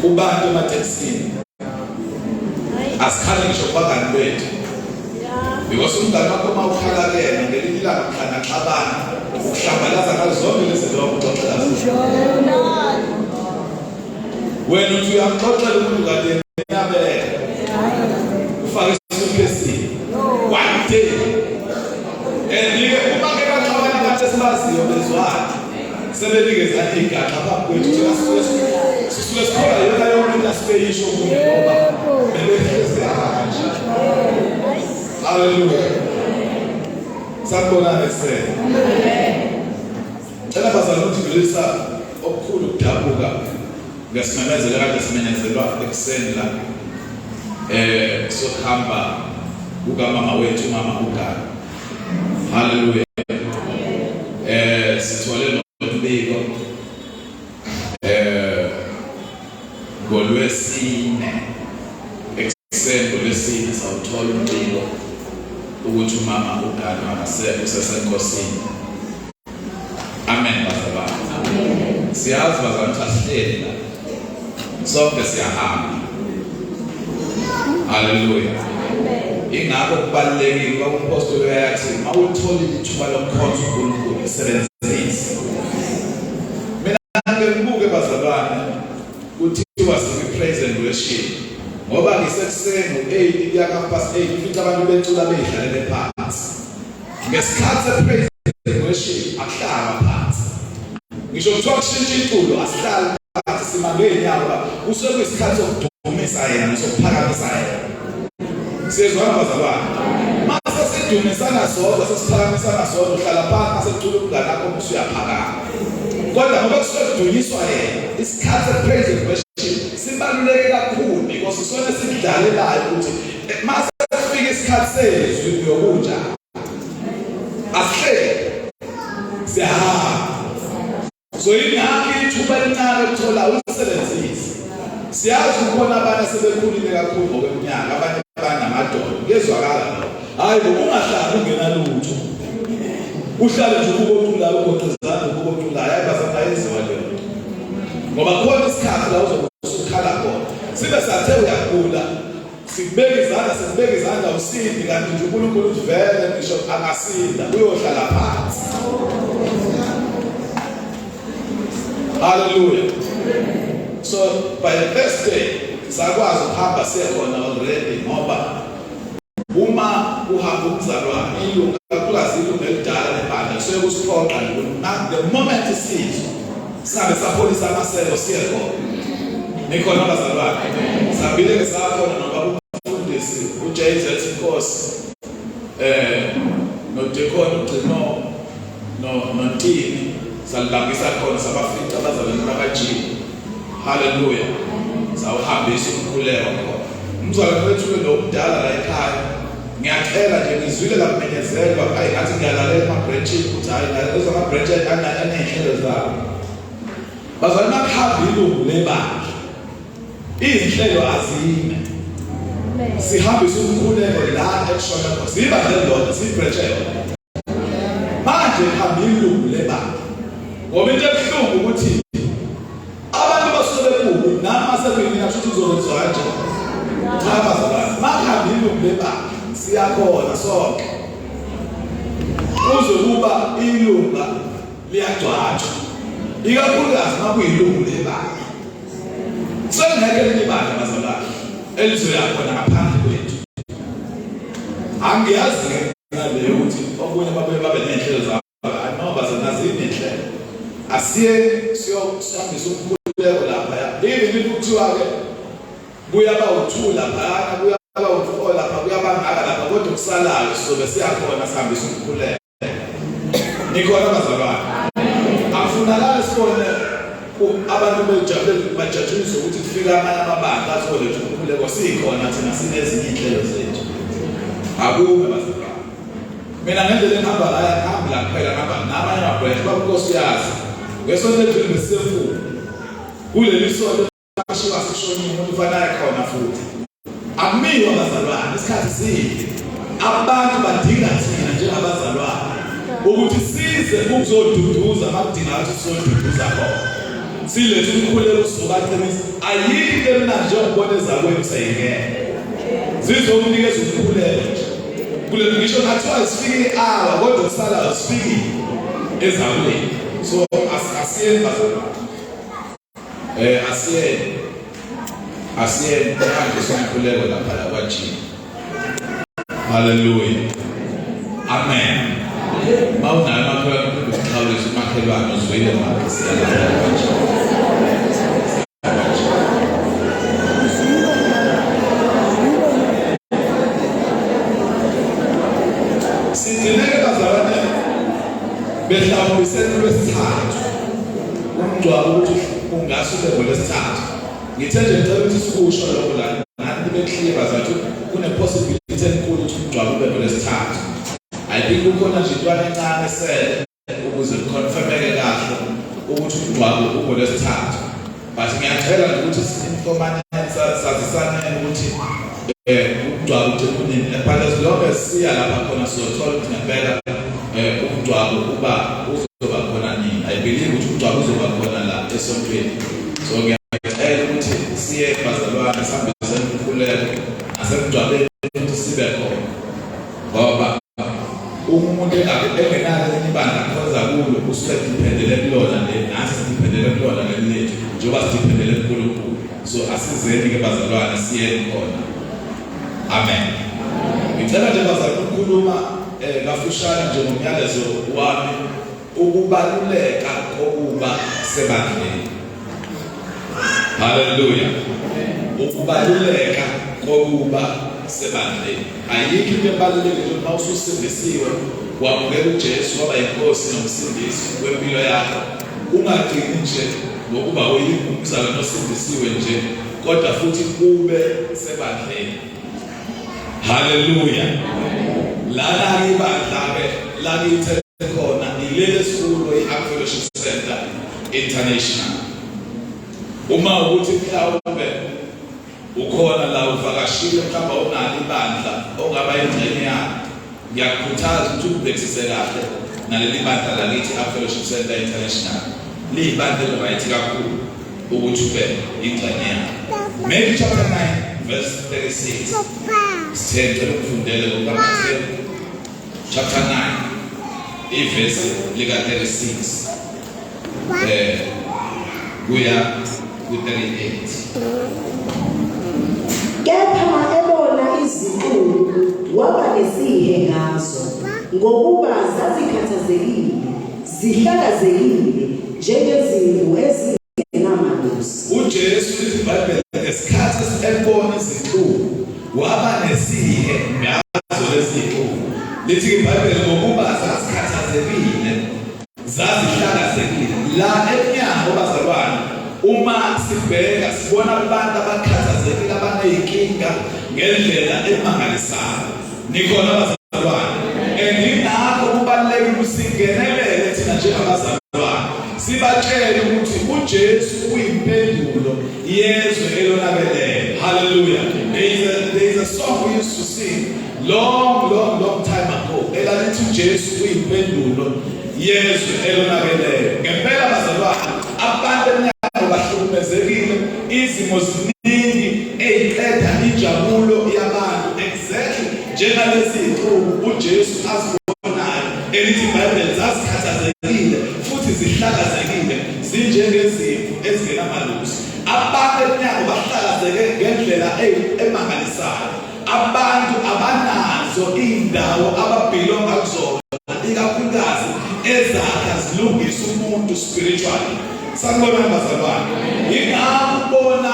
Kubantu ematekisini. Asikhali ngisho kubangani bethu. Because umngani wakho uma ukhala kuyena ngelinye ilanga mhla naxabana ukuhlambalaza ngazo zonke lezi zinto wakuxoxela zona. Wena uthi uyamxoxela umuntu kanti yena uyabeka. Ufake isuitcase. One day. And-ke uma ke baxabana abantu esibaziyo bezwana sebenikeza igaxa phambi kwethu thina sisuke sikholwa yona yonke into asuke yisho kuye ngoba bebehlezi kanje. Haleluya. Sanibonani ekuseni. Cela bazalwane ukuthi dlulisa okukhulu ukudabuka ngesimemezelo kade simenyezelwa ekuseni la sokuhamba kukamama wethu umama uGana. Haleluya. Sithole nombiko ngolwesine ekuseni, ngolwesine sawuthola umbiko ukuthi umama uGana akasekho, usesenkosini. Amen bazalwane. Siyazi bazalwane ukuthi asihleli la. Sonke siyahamba. Haleluya. Ingakho kubalulekile ngoba umpostoli uyathi mawuthola ithuba lokukhonza uNkulunkulu isebenzise. Mina ngike ngibuke bazalwane kuthiwa sikwi praise and worship ngoba ngisekuseni u8 kuya ka past 8 ufica abantu becula beyidlalele phansi. Ngesikhathi se-praise and worship akuhlalwa phansi. Ngisho kuthiwa kushintsha iculo asihlali phansi, sima ngey'nyawo ngoba kusuke kuyisikhathi sokudumisa yena nesokuphakamisa yena. Siyezwana bazalwane? Mase sidumisana sodwa, sesiphakamisana sodwa, uhlala phansi mase kucula umngane wakho usuyaphakama. Kodwa ngoba kusuke kudunyiswa yena, isikhathi se-praise and worship sibaluleke kakhulu because isona esikudlalelayo ukuthi mase kufika isikhathi sezwi kuyokunjani. Asihleli. Siyahamba. So ingakho ithuba elincane ukuthola ulisebenzise. Siyazi ukubona abantu asebekhulile kakhulu ngokweminyaka, abanye banamadoda. Kuyezwakala lokho. Hayi bo ungahlali ungena lutho. Uhlale nje ubuka oculayo ugoqe izandla ubuka oculayo. Hayi bazalwane ayenziwa leyo nto. Ngoba khona isikhathi la uzobe usukhala khona. Sibe sathe uyagula Sikubeka izandla, sikubeka izandla usindi kanti nje uNkulunkulu uthi vele ngisho angasinda uyohlala phansi. Hallelujah. So by Thursday sakwazi ukuhamba siye khona already ngoba uma kuhamba umzalwane ilungu kakhulukazi ilungu elidala lebandla kusuke kusiphoqa nje ukuthi the moment isizwa singabe sapholisa amaseko siye khona. Nikhona bazalwane? Sambile ke sakhona nobaba umfundisi uJZ Nkosi noDeacon uGcino no noNtini salibangisa khona sabafica abazalwane bakaJibu. Haleluya. Sawuhambisa umkhuleko khona. Umzalwane wethu ke lo umdala la ekhaya ngiyacela nje ngizwile la kumenyezelwa ayi ngathi ngiyalalela ema-branchini ukuthi hhayi lezo ama-branch aney'nhlelo zawo. Bazalwane makuhamba ilungu lebandla izinhlelo azime. Sihambise umkhuleko la ekushona khona. Siyibandla elilodwa, siyibranch eyodwa. Manje hamba ilungu lebandla. Ngoba into ebuhlungu ukuthi abantu basuke bekubi nami mase kuyimina kusho ukuthi kuzokwenziwa kanjani. Cha bazalwane, makuhamba ilungu lebandla siyakhona sonke. Kuze kuba ilunga liyagcwatshwa ikakhulukazi uma kuyilungu lebandla. Sengeke elinye ibandla bazalwane elizoya khona ngaphandle kwethu. Angiyazi ke leyo ukuthi okunye babuye babe nezinhlelo zabo. No bazalwane azini inhlelo. Asiye siyosihambisa umkhuleko lapha. Even if kuthiwa ke kuyaba u2 lapha, kuyaba u4 lapha, kuyaba ngaka lapha kodwa kusalayo sizobe siyakhona sihambisa umkhuleko. Nikhona bazalwane? Akufunakali sibone abantu bejabule bajatshuliswe ukuthi kufika amanye amabandla azoletha umkhuleko sikhona thina sinezinye iy'nhlelo zethu. Akume bazalwane. Mina ngendlela engihamba ngayo angihambi la kuphela ngihamba namanye amabranch baba uNkosi uyazi. Ngesonto edlule besiseMfumfu. Kuleli sonto Ashiwa sishonile umuntu ufanayo khona futhi. Akumiwa bazalwane isikhathi sibi. Abantu badinga thina njengabazalwane ukuthi size ukuzoduduza makudinga ukuthi sizoduduza khona. Silethe umkhuleko sizobaqinisa. Ayikho into emnandi njengokubona ezakwenu seyingena. Zizokunikeza umkhuleko nje. Kule ngisho ngathiwa zifike i-hour kodwa kusalayo zifikile ezakwenu. So asiyeni bazalwane. Asiyeni. Asiyeni manje somkhuleko lapha la kwaJini. Hallelujah. Amen. Mawunayo umakhelwane uphinde uxhawulise umakhelwane uzwile manje siyalapha kwaJini. Sigcineke bazalwane behlawumbisene lwesithathu umngcwabo ukuthi ungase ube ngolwesithathu. Ngithe nje ngicela ukuthi sikusho lokho la nani nibe clear bazathi kune possibility enkulu ukuthi umngcwabo ube ngolwesithathu. I think kukhona nje intwana encane esele ukuze kuconfirmeke kahle ukuthi umngcwabo ungolwesithathu. But ngiyacela nje ukuthi si-informane sazisane ukuthi umngcwabo ugcina unini. But as long as siya lapha khona sizothola ukuthi ngempela umngcwabo uba uzoba khona nini. I believe ukuthi umngcwabo uzoba khona la esontweni. So ngiyacela ukuthi siye bazalwane sihambisane umkhuleko nasemngcwabeni ukuthi sibe khona. Ngoba uma umuntu engenalo elinye ibandla akhonza kulo usuke ediphendele kulona le nathi sidiphendele kulona leli lethu njengoba sidiphendele kuNkulunkulu. So asizeni ke bazalwane siyeni khona. Amen. Ngicela nje bazalwane ukukhuluma kafushane nje ngomyalezo wami ukubaluleka kokuba sebandleni. Haleluya. Ukubaluleka kokuba sebandleni. Ayikho into ebalulekile nje uma ususindisiwe wamukela uJesu waba yinkosi nomsindisi wempilo yakho. Ungagcini nje ngokuba uyingumzalwane osindisiwe nje kodwa futhi ube sebandleni. Haleluya. Lana ibandla ke lakithi khona ileli esikulo i-Ark Fellowship Center International. Uma ukuthi mhlawumbe ukhona la uvakashile mhlawumbe awunalo ibandla ongaba ingxenye yalo, ngiyakukhuthaza ukuthi ukubhekisise kahle naleli bandla lakithi i-Ark Fellowship Center International. Liyibandla eli-right kakhulu ukuthi ube ingxenye yalo. Matthew chapter 9 verse 36. Sithe ngicela ukufundele ngokukaMathewu chapter 9 ivesi lika 36 kuya ku 38. Kepha ebona izixuku waba nesihe ngazo, ngokuba zazikhathazekile, zihlakazekile njengezimvu ezingenamalusi. UJesu lithi iBhayibheli ngesikhathi ebona izixuku waba nesihe ngazo lezi zixuku. Lithi iBhayibheli ngokuba zazikhathazekile zazihlakazekile. La emnyango bazalwane uma sibheka sibona abantu abakhathazekile abaneyinkinga ngendlela emangalisayo. Nikhona bazalwane? And yingakho kubalulekile ukuthi singenelele thina njengabazalwane sibatshele ukuthi uJesu uyimpendulo yezwe elonakeleyo. Hallelujah. There is a song we used to sing long long long time ago elalithi uJesu uyimpendulo yezwe elonakeleyo. Ngempela bazalwane abantu emnyango bahlukumezekile, izimo ziningi eziqeda injabulo yabantu exactly njengalezi zinsuku uJesu azibonayo elithi iBhayibheli zazikhathazekile futhi zihlakazekile zinjengezimvu ezingenamalusi. Abantu emnyango bahlakazeke ngendlela emangalisayo. Abantu abanazo indawo ababhilonga kuzona ikakhulukazi ezakha zilungisa umuntu spiritually. Sanibonani bazalwane. Yingakho ubona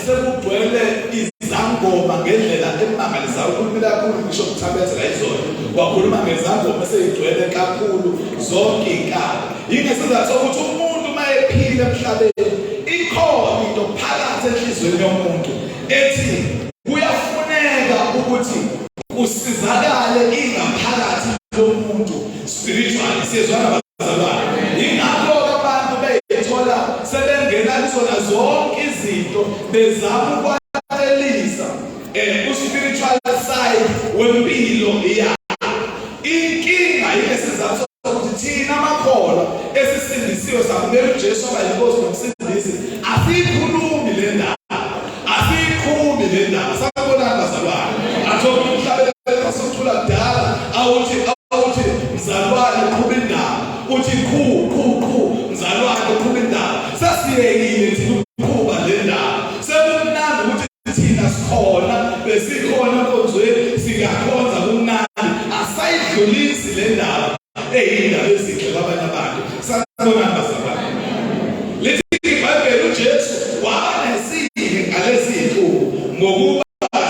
sekugcwele izangoma ngendlela emangalisayo. Ukhulumile kakhulu ngisho uThabethe la izolo. Wakhuluma ngezangoma eseyigcwele kakhulu zonke izinkalo. Yingesizathu sokuthi umuntu uma ephila emhlabeni ikhona into phakathi enhliziyweni yomuntu ethi kuyafuneka ukuthi kusizakale ingaphakathi lomuntu spiritually. Siyezwana bazalwane? Yingakho abantu beyithola sebengena kuzona zonke izinto bezama ukwanelisa u-spiritual side wempilo yabo. Inkinga yilesizathu sokuthi thina amakholwa esisindisiwe samukela uJesu waba yinkosi nomsindisi. Sesiyekile thina ukuqhuba le ndaba. Sekumnandi ukuthi thina sikhona, besikhona enkonzweni, singakhonza kumnandi. Asayidlulisi le ndaba eyindaba ezinhle kwabanye abantu. Sanibonani bazalwane. Lithi iBhayibheli uJesu waba nesihe ngalezi zinsuku ngokuba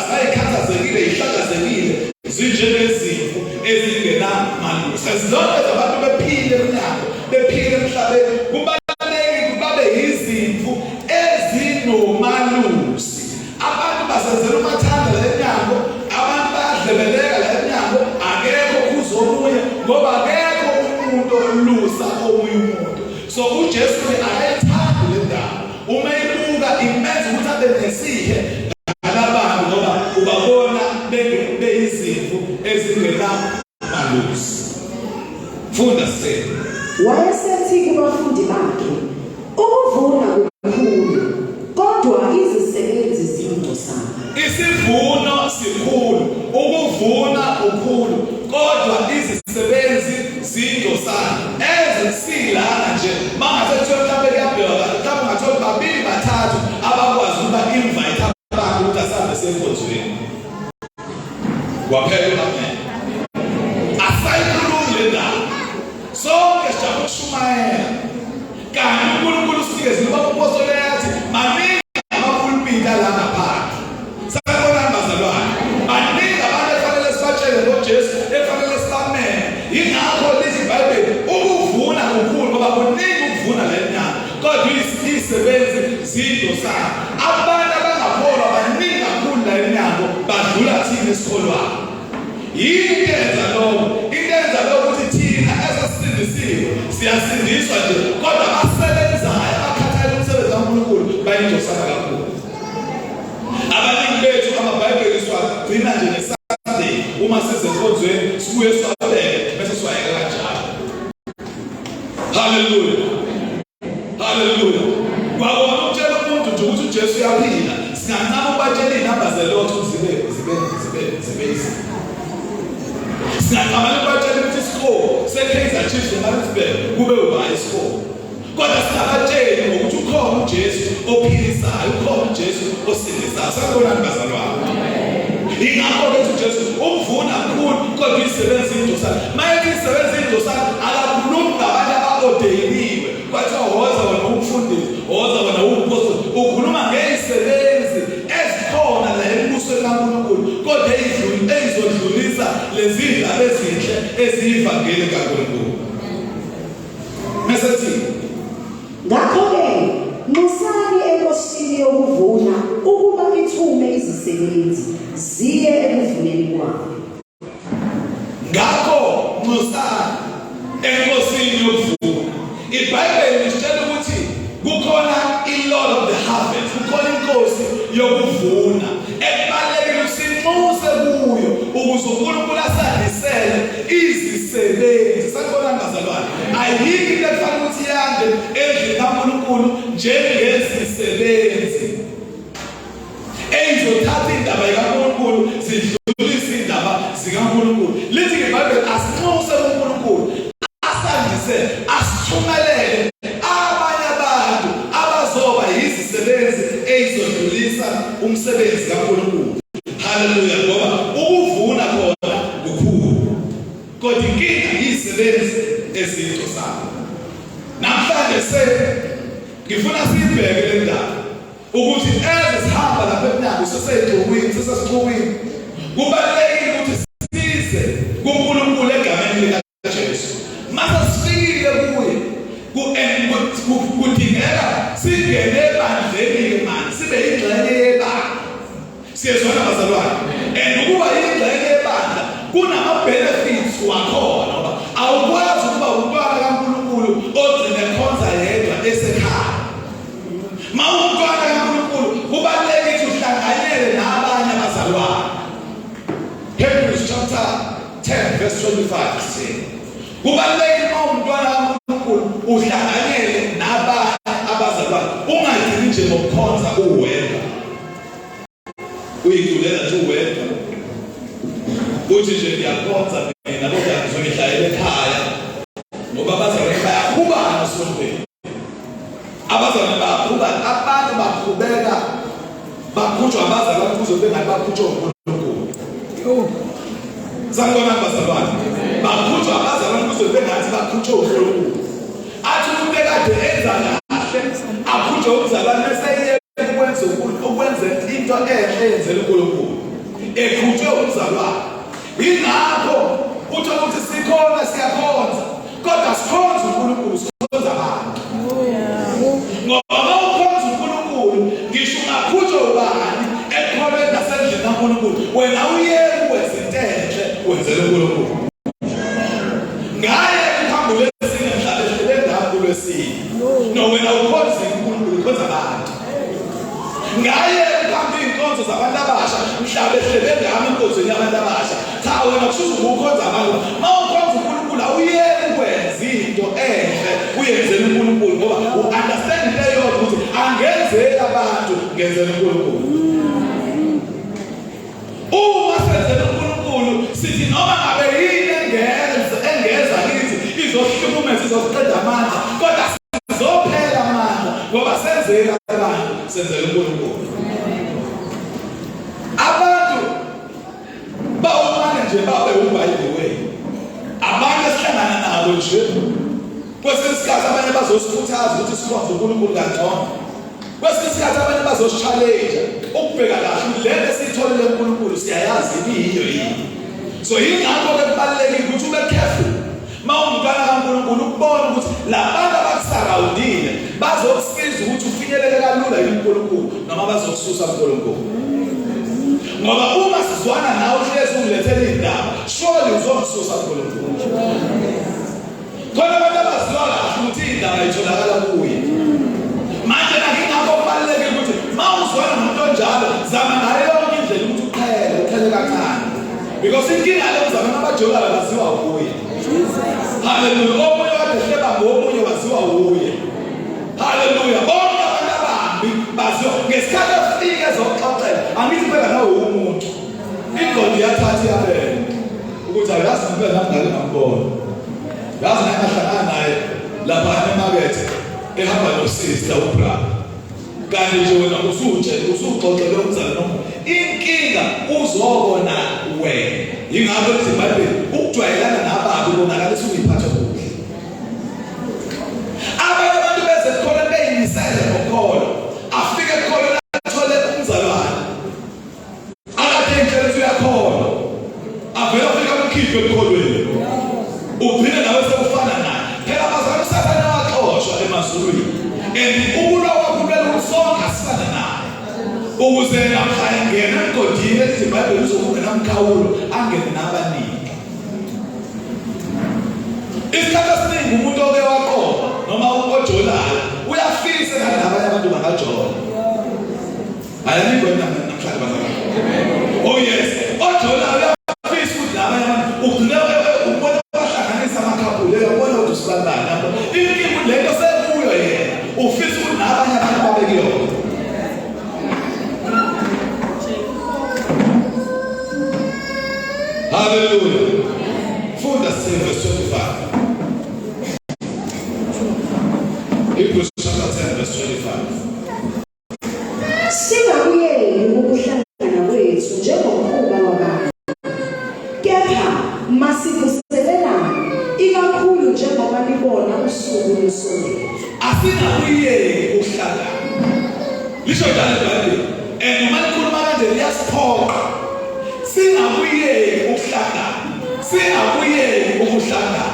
sayikhathazekile, ihlakazekile, zinjengezimvu ezingenamalusi. As long as abantu bephile emnyango, bephile emhlabeni, kubalulekile ukuthi babe yizimvu ezinomalusi. Abantu basenzela umathanda la emnyango, abantu bayadlebeleka la emnyango, akekho okhuza omunye ngoba akekho umuntu olusa omunye umuntu. So uJesu ke akayithandi le ndaba. Uma ibuka imenza ukuthi abe nesihe ngalabantu ngoba ubabona beyizimvu ezingenamalusi. Funda sisele. Wayesethi kubafundi bakhe, Ukuvuna kukhulu, kodwa izisebenzi ziyingcosana. Isivuno sikhulu, ukuvuna kukhulu, kodwa izisebenzi ziyingcosana. Ezisilana nje mangase kuthiwe mhlawumbe kuyabhekwa kahle, mhlawumbe ungathola babili bathathu abakwazi ukuba invite abantu ukuthi asambe senkonzweni. Waphela amen. Asayikhulumi le ndaba. Sonke sijabula ukushumayela. Kanti uNkulunkulu usinikeze ngoba umpostoli yathi maningi amapulpiti ala ngaphandle. Sanibonani bazalwane. Baningi abantu efanele sibatshele ngoJesu, efanele sibameme. Yingakho lithi iBhayibheli ukuvuna kukhulu ngoba kuningi ukuvuna la emnyango. Kodwa izisebenzi zidosana. Abantu abangakholwa baningi kakhulu la emnyango badlula thina esikholwayo. Yini into eyenza lokho? Into eyenza lokho ukuthi thina esasindisiwe siyasindiswa nje, kodwa abasebenzayo abakhathalela umsebenzi kaNkulunkulu bayingcosana kakhulu. Abaningi bethu amaBhayibheli siwagcina nje ngeSunday uma sizenkonzweni sibuye siwabeke bese siwayeka kanjalo. Haleluya. Haleluya. Kwakona ukutshela umuntu nje ukuthi uJesu uyaphila. Singancama ukubatshela izinamba zelotho zibe zibe zibe zibe izinto. Singancama ukubatshela ukuthi iscore seKaizer Chiefs neMaritzburg kube uba iscore. Kodwa singabatsheli ngokuthi ukhona uJesu ophilisayo, ukhona uJesu osindisayo. Sanibonani bazalwane. Ingakho ke uJesu ukuvuna kukhulu kodwa izisebenzi indosana. Mayethi izisebenzi indosana akakhulumi ngabantu abaodeyiniwe. Kwathiwa woza wena umfundisi, woza wena umpostoli. Ukhuluma ngezisebenzi ezikhona la embusweni kaNkulunkulu kodwa eyizodlulisa lezi ndaba ezinhle eziyivangeli kaNkulunkulu. Mesethi Ngakho-ke nxusani eNkosini yokuvuna ukuba ithume izisebenzi ziye ekuvuneni kwayo. Ngakho nxusani eNkosini yokuvuna. IBhayibheli lisitshela ukuthi kukhona i-Lord of the harvest, kukhona inkosi yokuvuna ekubalulekile ukuthi sinxuse kuyo ukuze uNkulunkulu asandisele izisebenzi. Sanibonani bazalwane. Ayikho into efanele ukuthi yande endlini kaNkulunkulu njengezisebenzi eyizothatha indaba kaNkulunkulu zidlulise indaba zikaNkulunkulu. Lithi iBhayibheli asinxuse kuNkulunkulu asandise asithumelele abanye abantu abazoba yizisebenzi eyizodlulisa umsebenzi kaNkulunkulu. Haleluya, ngoba ukuvuna khona kukhulu. Kodwa inkinga yizisebenzi ezinto zabo. Namhlanje se ngifuna sibheke le ndaba ukuthi eze sihamba lapha emnyango seseyixukwini sesesixukwini kubalulekile ukuthi size kuNkulunkulu egameni likaJesu. Mase sifikile kuye kudingeka singene ebandleni manje sibe yingxenye yebandla. Siyezwana bazalwane. And ukuba yingxenye yebandla kunama benefits wakhona ngoba awukwazi ukuba umntwana kaNkulunkulu ogcine khonza yedwa esekhaya. Mawumntwana kaNkulunkulu kubalulekile ukuthi uhlanganyele nabanye abazalwane. Hebrews chapter 10 verse 25 sithi kubalulekile uma umntwana kaNkulunkulu uhlanganyele nabanye abazalwane ungagcini nje ngokukhonza uwedwa. Uyiculela nje uwedwa. Uthi nje ngiyakhonza mina kodwa ngizoyihlayela ekhaya ngoba abazalwane bayakhubana esontweni. Abazalwane baqhuba, abantu baqhubeka bakhutshwa abazalwane kuze kube ngathi bakhutshwa uNkulunkulu. Sanibona bazalwane. Bakhutshwa abazalwane kuze kube ngathi bakhutshwa uNkulunkulu. Athi umuntu ekade enza kahle akhutshwe umzalwane bese eyeka ukwenza ukwenza into enhle eyenzela uNkulunkulu. Ekhutshwe umzalwane. Yingakho uthola ukuthi sikhona siyakhonza kodwa sikhonza uNkulunkulu sikhonza abantu. Ngoba uma ukhonza uNkulunkulu ngisho ungakhutshwa ubani ekholweni nasendlini kaNkulunkulu wena uyeke ukwenza into enhle wenzela uNkulunkulu. Ngaye kuhamba ulwesine mhlawumbe ehlele ngakho kulwesine. No wena ukhonza uNkulunkulu ukhonza abantu. Ngaye kuhamba iy'nkonzo zabantu abasha mhlawumbe ehlele ngami enkonzweni yabantu abasha. Cha wena kushuthi ubukhonza abantu. Uma ukhonza uNkulunkulu awuyeki ukwenza into enhle uyenzela uNkulunkulu ngoba u-understand into eyodwa ukuthi angenzeli abantu ngenzela uNkulunkulu. Uma senzela uNkulunkulu sithi noma ngabe yini engeza engeza kithi izohlukumeza izoqeda amandla kodwa sizophela amandla ngoba senzela abantu senzela uNkulunkulu. Abantu bawumane nje babe by the way. Abantu esihlangana nabo nje kwesinye isikhathi abanye bazosikhuthaza ukuthi sikhonze uNkulunkulu kangcono. Kwesinye isikhathi abanye bazosichallenja ukubheka kahle ukuthi lento esiyitholile kuNkulunkulu siyayazi iyiyo yini. So yingakho-ke kubalulekile ukuthi ube careful uma ungumntwana kaNkulunkulu ukubona ukuthi labantu abakusarawundile bazokusiza ukuthi ufinyelele kalula yini kuNkulunkulu noma bazokususa kuNkulunkulu. Ngoba uma sizwana nawe uhlezi ungilethela iy'ndaba surely uzongisusa kuNkulunkulu. Khona abantu abaziwa kahle ukuthi indaba itholakala kuye. Manje nakingakho kubalulekile ukuthi uma uzwana nomuntu onjalo zama ngayo yonke indlela ukuthi uqhele, uqhele kancane. Because inkinga le uzama abajolayo baziwa uye. Hallelujah. Omunye kade hleba ngomunye waziwa uye. Hallelujah. Bonke abantu abambi baziwa ngesikhathi efika ezoxoxela. Angithi phela nawe umuntu. Ingqondo iyathatha iyabeka ukuthi ayazi ngempela nami ngake ngambona. Yazi ngake ngahlangana naye lapha emakethe ehamba nosista ubrother. Kanti nje wena usutshela usuxoxele umzali noma inkinga uzobona wena. Yingakho lithi iBhayibheli ukujwayelana nababi konakalisa ukuyiphatha kuhle. Abanye abantu beze khona beyimisele ngokholo. Afike khona athole umzalwane. Akade ngitshela ukuthi uyakholwa. Avela afika amkhiphe ekukholweni. Ugcine nawe sekufana naye. Phela abazali uSathane waxoshwa emazulwini. And ukulwa kwakhe kulwela ukuthi sonke asifane naye. Ukuze namhla engena emgodini elithi iBhayibheli uzokungena mkhawulo angene nabaningi. Isikhathi esiningi umuntu oke waqoma noma ojolayo uyafisa ngathi nabanye abantu bangajola. Ayanikho namhlanje bazalwane. Oh yes. Ojola uyafisa ukuthi laba abantu ugcine ubona bahlanganisa amakhaphule uyabona ukuthi usibanibani lapho. Inkinga lento sekuyo yena. Ufisa ukuthi nabanye abantu babe kuyona. Hallelujah. Funda verse 25. Hebrews chapter 10 verse 25. Singakuyeki ukuhlangana kwethu njengomkhuba wabanye, kepha masivuselelane, ikakhulu njengoba nibona usuku lusondela. Asingakuyeki ukuhlangana. Lisho njalo iBhayibheli. And uma likhuluma kanje liyasiphoqa. Singakuyeki ukuhlangana. Singakuyeki ukuhlangana.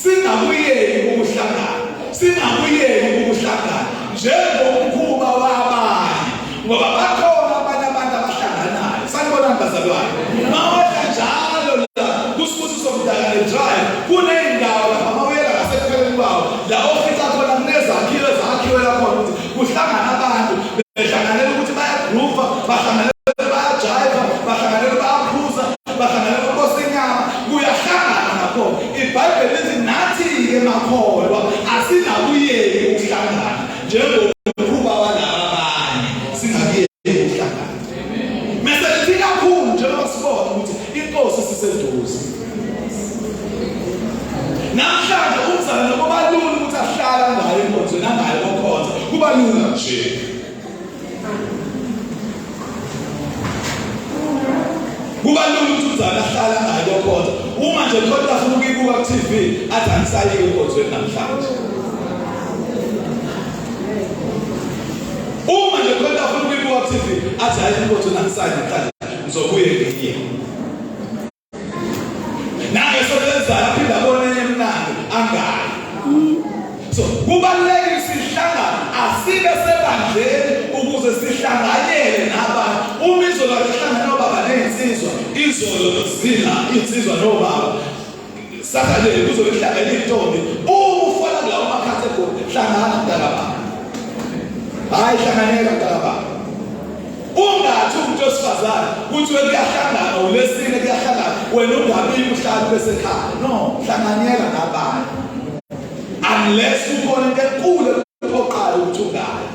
Singakuyeki ukuhlangana. Singakuyeki ukuhlangana njengomkhuba wabanye ngoba bakhona abanye abantu abahlanganayo. Sanibonani bazalwane. Mawehla njalo la kuSibusiso Mdakane Drive kuney'ndawo lapha mawuyela ngasekupheleni kwawo la ofica khona kunezakhiwo ezakhiwe lakhona ukuthi kuhlangana abantu behlanganela ukuthi bayagroova bahlanganela bayajiva bahlanganela bayaphuza bahlanganela ukosa inyama kuyahlangana nakho ibhayibheli lithi nathi-ke makholwa asingakuyeki ukuhlangana njengomkhuba walaba abanye singakuyeki ukuhlangana mese lithi kakhulu njengoba sibona ukuthi inkosi siseduze. Kalula nje. Kuba lula ukuthi umzali ahlale angayi kokhonza. Uma nje khona afuna ukuyibuka ku-TV athi angisayike enkonzweni namhlanje. Uma nje khona afuna ukuyibuka ku-TV athi hayi inkonzo angisayi namhlanje ngizobuye ngiye. Nangesonto elizayo aphinde abone enye emnandi angayi. So kubalulekile sihlangane asibe sebandleni ukuze sihlanganyele nabantu. Uma izolo kuhlangana nobaba nezinsizwa, izolo zila insizwa nobaba. Saturday kuzobe kuhlangene intombi. Uma ufana kulawo makhathegori hlangana mntakababa. Hayi hlanganyela mntakababa. Ungathi umuntu wesifazane kuthiwe kuyahlangana ulesine kuyahlangana wena ungabiki uhlale besekhaya. No, hlanganyela nabanye. Unless kukhona into enkulu ephoqayo ukuthi ungayi.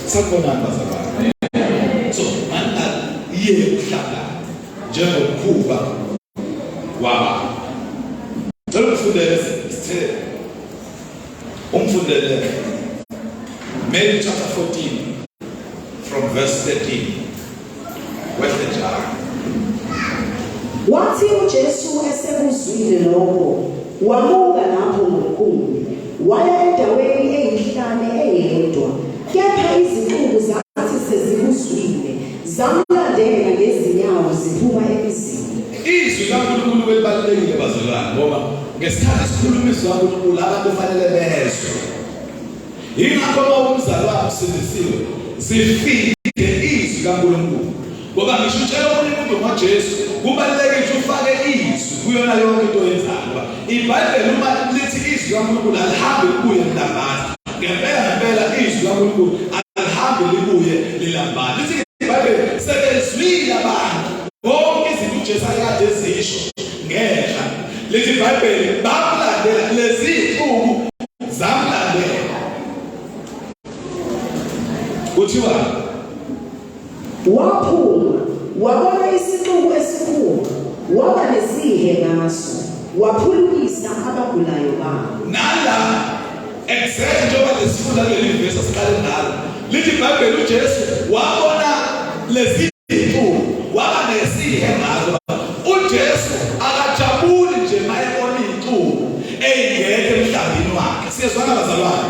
Sanibonani bazalwane. So, mangaye ukuhlangana njengomkhuba waba. Cela ungifundele sithe ungifundele Matthew chapter 14 from verse 13 wehle njalo. Wathi uJesu esekuzwile lokho, wamuka lapho ngomkhumbi, waya endaweni eyihlane eyedwa. Kepha izixuku zathi sezikuzwile, zamlandela ngezinyawo ziphuma emizini. Izwi likaNkulunkulu libalulekile bazalwane ngoba ngesikhathi sikhuluma izwi likaNkulunkulu abantu kufanele bezwe. Yingakho uma umzalwane usindisiwe zifike izwi likaNkulunkulu. Ngoba ngisho utshela omunye umuntu ngoJesu kubalulekile ukuthi ufake izwi kuyona yonke into oyenzayo. Ngoba iBhayibheli uma lithi izwi likaNkulunkulu alihambi libuye lilambatha. Ngempela ngempela izwi likaNkulunkulu alihambi libuye lilambatha. Lithi iBhayibheli sebezwile abantu konke izinto uJesu ayekade ezisho ngenhla. Lithi iBhayibheli bamlandela lezi ixuku zamlandela. Kuthiwa Waphuma, wabona isixuku esikhulu, waba nesihe ngaso, waphulukisa abagulayo babo. Nala exactly njengoba lesifunda kuleli vesi asiqale ngalo lithi iBhayibheli uJesu wabona lezi ixuku waba nesihe ngazo. UJesu akajabuli nje mayebona ixuku eyingekho emhlambini wakhe. Siyezwana bazalwane?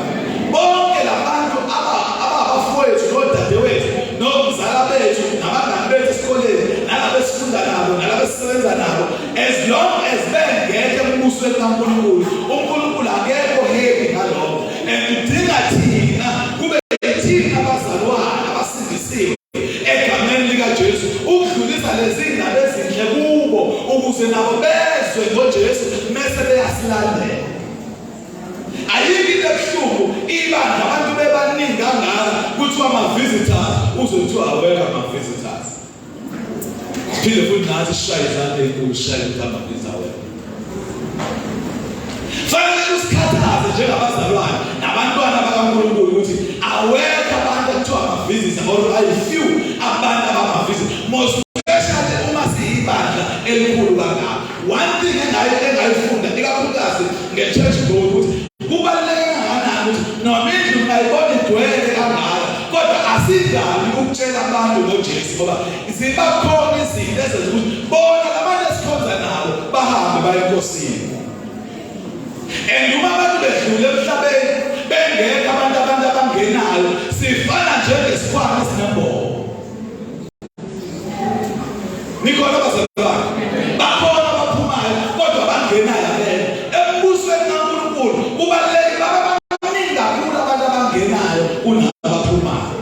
Bonke labantu ababafowethu nodadewethu nomzala bethu nabangani bethu esikoleni nalabo esifunda nabo nalabo esisebenza nabo as long as bengekho embusweni kaNkulunkulu uNkulunkulu akekho happy ngalokho and udinga thina kube thina abazalwane abasindisiwe egameni likaJesu ukudlulisa lezi ndaba ezinhle kubo ukuze nabo bezwe ngoJesu mese beyasilandela. Ayikho into ebuhlungu ibandla abantu bebaningi kangaka kuthiwa ama-visitors uzwe kuthiwa awekho ama-visitors. Siphinde futhi nathi sishaye izandla ey'nkulu sishaye ukuthi ama-visitors awekho. Fanele usikhathaze njengabazalwane nabantwana bakaNkulunkulu ukuthi awekho abantu ekuthiwa ama-visitors or ayi-few abantu abama-visitors most especially uma siyibandla elikhulu kangaka. One thing engayifunda ikakhulukazi nge-church growth ukuthi kubaluleke kangakanani ukuthi noma indlu ungayibona igcwele kangaka kodwa asingabi ukutshela abantu ngoJesu ngoba ziba khona izinto ezenza ukuthi bona labantu esikhonza nabo bahambe baye enkosini. And uma abantu bedlule emhlabeni bengekho abantu abangenayo sifana njengesikhwama esinembobo. Nikhona bazalwane? Bakhona abaphumayo kodwa bangenayo abekho. Embusweni kaNkulunkulu kubalulekile babe baningi kakhulu abantu abangenayo kunabaphumayo.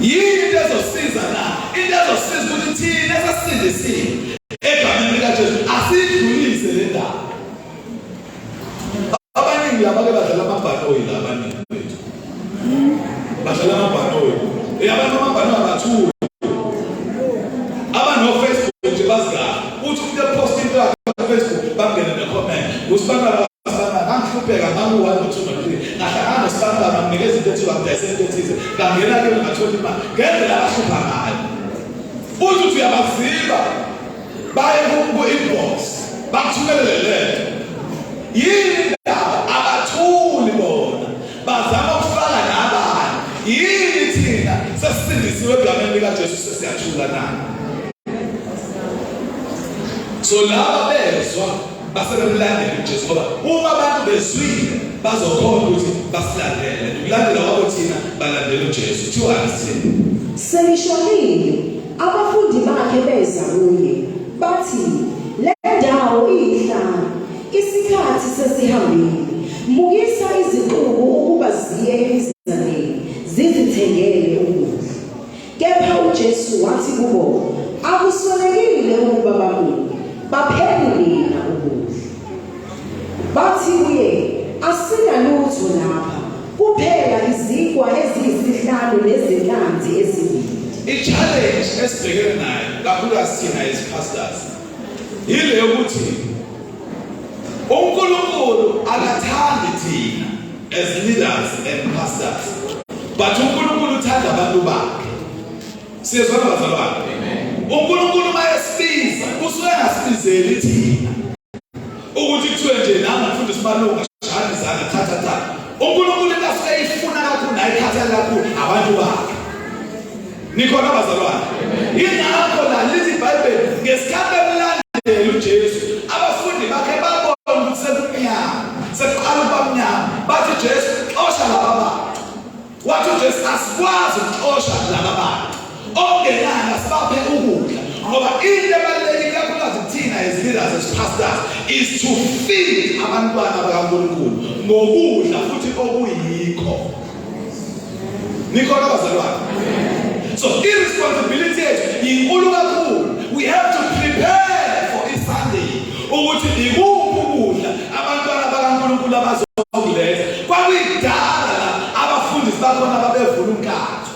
Yini into ezosiza na? Into ezosiza ukuthi thina esasindisiwe egameni likaJesu asidlulise le ndaba. Abaningi laba ke badlala amabhanoyi la abaningi bethu. Badlala amabhanoyi. Abantu amabhanoyi abathuli. Abano Facebook nje bazi kahle. Uthi umuntu epost into yakhe ku Facebook bangene ne comment. Usibantwana basibantwana ngangihlupheka ngangu 1 no 2 no 3. Ngahlangana nosibantwana nginikeza into ethiwa ngidayisela into ethize. Ngangena ke ngathola imali. Ngendlela abahlupha ngayo. Uthi uthi uyabaziba baye ku inbox bakuthumelele lento. Yini indaba abathuli. kaJesu sesiyathula na? So laba bezwa basebemlandela uJesu, ngoba uma abantu bezwile bazokhona ukuthi basilandele. Ukulandela kwabo thina balandela uJesu. Kuthiwani sithini? Selishonile, abafundi bakhe beza kuye bathi, le ndawo iyihlane, isikhathi sesihambile, mukisa izixuku ukuba ziye emizaneni zizithengele ukudla. Kepha uJesu wathi kubo, akuswelekile ukuba babuye, bapheni nina ukudla. Bathi kuye, asinalutho lapha, kuphela izinkwa eziyisihlanu nezinhlanzi ezimbili. I-challenge esibhekene nayo kakhulukazi thina as pastors yile yokuthi uNkulunkulu akathandi thina as leaders and pastors, but uNkulunkulu uthanda abantu bakhe. Siyezwana bazalwane? uNkulunkulu uma esibiza usuke engasibizeli thina ukuthi kuthiwe nje nami mfundisi Malunga shaya izandla, thatha thatha. uNkulunkulu into asuke eyifuna kakhulu nayikhathalela kakhulu abantu bakhe. Nikhona bazalwane? Yingakho la lithi iBhayibheli ngesikhathi bemlandela uJesu, abafundi bakhe babona ukuthi sekumnyama, sekuqala ukuba mnyama. Bathi Jesu, xosha laba bantu. Wathi uJesu, asikwazi ukuxosha laba bantu. Okungenani asibaphe ukudla, ngoba into ebalulekile kakhulukazi kuthina as leaders, as pastors, is to feed abantwana bakaNkulunkulu ngokudla futhi okuyikho. Nikhona bazalwane? So i-responsibility yethu inkulu kakhulu. We have to prepare for iSunday ukuthi ikuphi ukudla abantwana bakaNkulunkulu abazokuletha. Kwakuyidala la abafundisi bakhona babevula umkhatho.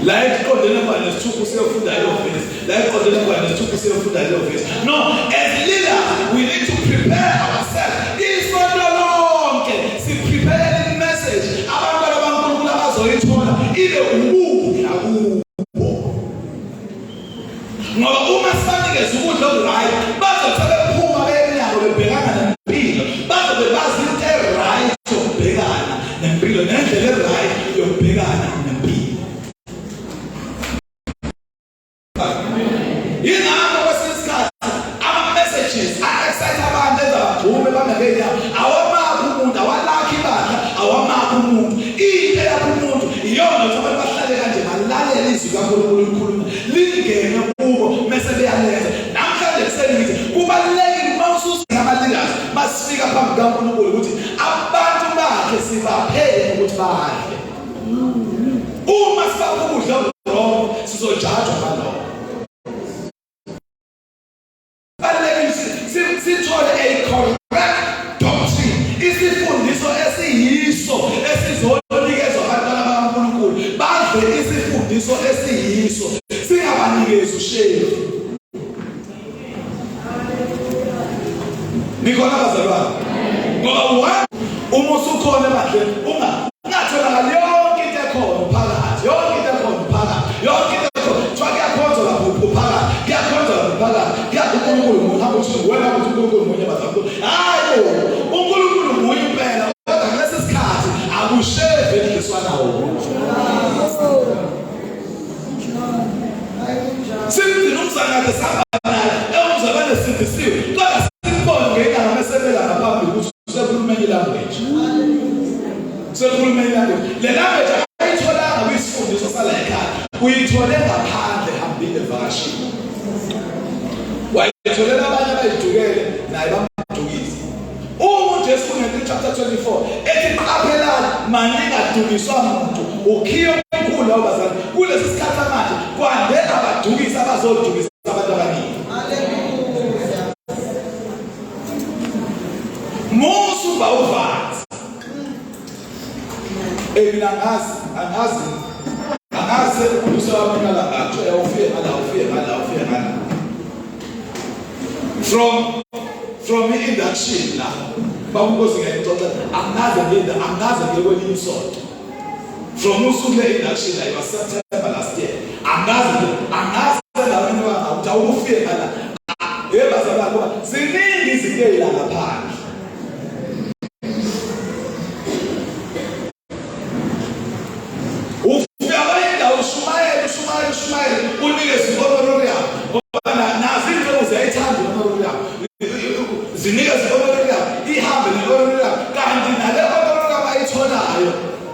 La eqondene khona nesithupha usiyofunda leyo verse. La eqondene khona nesithupha usiyofunda leyo verse. No, as leaders we need to prepare ourselves. Isonto lonke si prepare message abantwana baNkulunkulu abazoyithola ibe ukudla kubo. Ngoba uma sibanikeza ukudla okuright, bazothi bephuma bemnyango bebhekana nempilo, bazobe bazi into e-right yokubhekana nempilo nendlela e-right yokubhekana nempilo. Yingakho kwesinye isikhathi ama-messages a-excite abantu enza bagxume bame ngey'nyawo. Awamakhi umuntu, awalakhi ibandla, awamakhi umuntu. Into eyakha umuntu iyona ukuthi abantu bahlale kanje balalele izwi likaNkulunkulu likhuluma, lingene kubo mese beyalenza. Namhlanje ekuseni ngithi kubalulekile uma ususika ama-leaders masifika phambi kukaNkulunkulu ukuthi abantu bakhe sibaphele ukuthi badle. Uma sibapha ukudla okuwrong sizojajwa ngalokho. Balulekile sithole a correct doctrine, isifundiso esiyiso esizonikezwa abantwana bakaNkulunkulu, badle isifundiso esiyiso, singabanikezi ushevu. Nikhona bazalwane? Ngoba one uma usukhona ebandleni ungatholakali yonke into ekhona phakathi, yonke into ekhona phakathi, yonke into ekhona. Kuthiwa kuyakhonzwa lapho uphakathi, kuyakhonzwa lapho phakathi, kuya uNkulunkulu munye, hamba uthi wena uthi uNkulunkulu munye bazalwane. Hayi bo, uNkulunkulu munye impela, kodwa kulesi sikhathi akushevi edliswa nawo. Simgcina umzalwane sihamba naye, ewumzalwane sindisiwe, kodwa simbone ngelanga mesebela ngaphambili ukuthi usekhuluma enye language. Usekhuluma enye language. Le language akayitholanga kwisifundiso sala ekhaya, uyithole ngaphandle hambile evakashile. Wayitholela abanye abayidukele naye bamdukisa. Uma uJesu kuMatthew chapter 24 ethi qaphelani maningadukiswa muntu, ukhiye omkhulu lawo bazali. Kulesi sikhathi manje kwande abadukisi abazodukisa abantu abaningi. Hallelujah. Musu uba uvanzi. Eh mina angazi, angazi. Angazi umuntu usewamina la ngathi ufike ngala, ufike ngala, ufike ngala. From i-induction la bakunkosi ngiyayixoxa, angaze ngiyenda, angaze ngiye kwelinye isonto. From usuku le-induction la, it was September last year, angaze angaze endaweni ukuthi awufike ngala. Yebo bazalwane, ngoba ziningi izinto ey'la ngaphandle. Ufika kwenye indawo ushumayela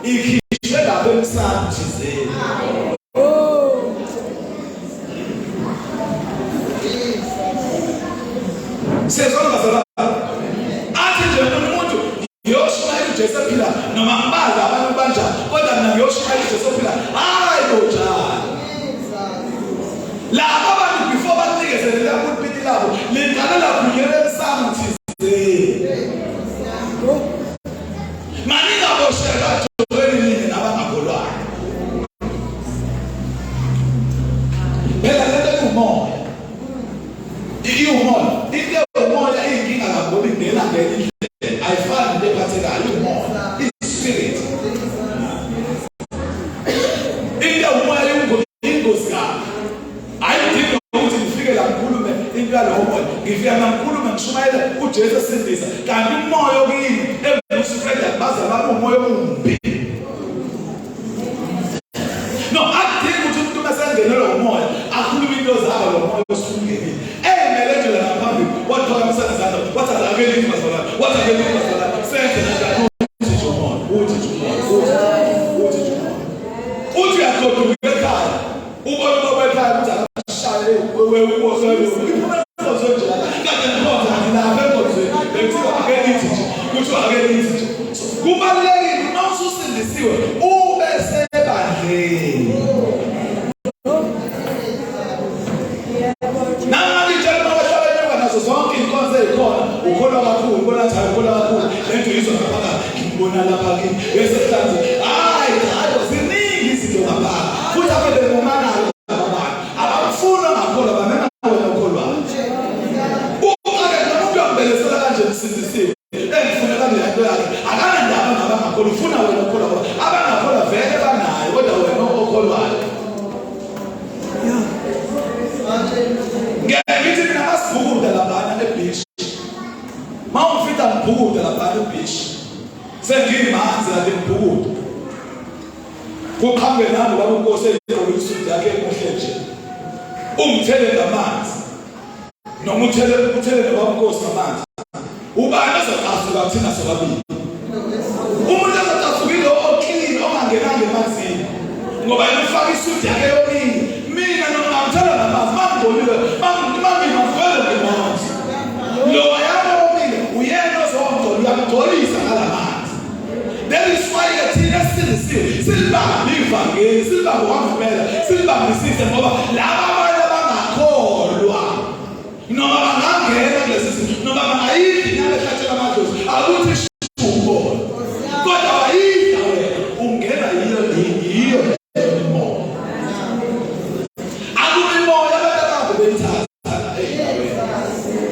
Ikhishwe lapha emsamo thizeni. Siyezwana bazalwane. Athi nje umuntu ngiyoshumayela uJesu ephila noma ngibazi abantu banjani kodwa mina ngiyoshumayela uJesu ephila. Hayi bojani. Laba bantu before banikezele la pulpit labo liqale laphunyela emsamo thizeni. Maningaboshelwa jokweni nini nabangakholwayo. Phela lento iwumoya. Iwumoya. Into ewumoya iyinkinga kakhulu ingena ngenye indlela. Ayifani into ephathekayo iwumoya. I-spirit. Into ewumoya ingozi kabi. Ayidingi ukuthi ngifike la ngikhulume into yalowo moya. Ngifika la ngikhulume ngishumayele uJesu esindisa. Kanti umoya okimi engiwuspreada bazalwane umoya ombi. No, akudingi ukuthi umuntu uma sengenelwa umoya akhulume into zabo lo moya osungenile. Emele nje la ngaphambili waphakamisa izandla wathi akake lithi bazalwane, wathi ake lithi bazalwane, senze kanjani uthi nje umoya, uthi nje umoya, uthi nje umoya. Uthi uyagoduka ekhaya, ubona ubaba ekhaya ukuthi akashaye wewe iphuma enkonzweni nje kade ngikhonza kanti lapha enkonzweni bekuthiwa ake nithi nje kuthiwa ake nithi nje. Kubalulekile uma ususindisiwe ube sebandleni. Nangabe itshela uma bahlala enyuka nazo zonke iy'nkonzo ey'khona ukholwa kakhulu ubona ukuthi hayi ukholwa kakhulu le nto uyizwa ngaphakathi ngibona lapha kimi bese hlanze hayi hayi ziningi izinto ngaphakathi futhi abe bengomanayo laba bantu abamfuni ongakholwa bamema wena okholwayo. Uqake nomuntu uyambelesela kanje msindisiwe engifunela le nto yakhe akanandaba nabangakholwa ufuna wena okholwa ngoba abangakholwa vele banayo kodwa wena okholwayo. Ngeke ngithi mina masibhukuda laphana ebeach. Mawungifita ngibhukuda laphana ebeach. Sengimanzi kade ngibhukuda. Kuqhamuke nami baba uNkosi egqoke isudu yakhe emuhle nje. Ungithele ngamanzi. Noma uthele uthele nobaba uNkosi ngamanzi. Ubani ozocasuka thina sobabili? Umuntu ozocasuka ilo oclean ongangenanga emanzini. Ngoba yena ufaka isudu yakhe yomile. Mina noma ngamthela ngamanzi mangibonile mangimina ngivele ngimanzi. Lo wayana omile uyena ozongcola uyamgcolisa ngalamanzi. That is why ke thina esisindisiwe silibambe ivangeli silibambe kwangempela silibambisise ngoba laba abantu abangakholwa noma bangangena kulesi simo noma bangayidla inyama ehlatshela amadlozi akuthi shubo kodwa bayidla wena ungena yiyo yiyo imimoya akumimoya abantu abahambe beyithatha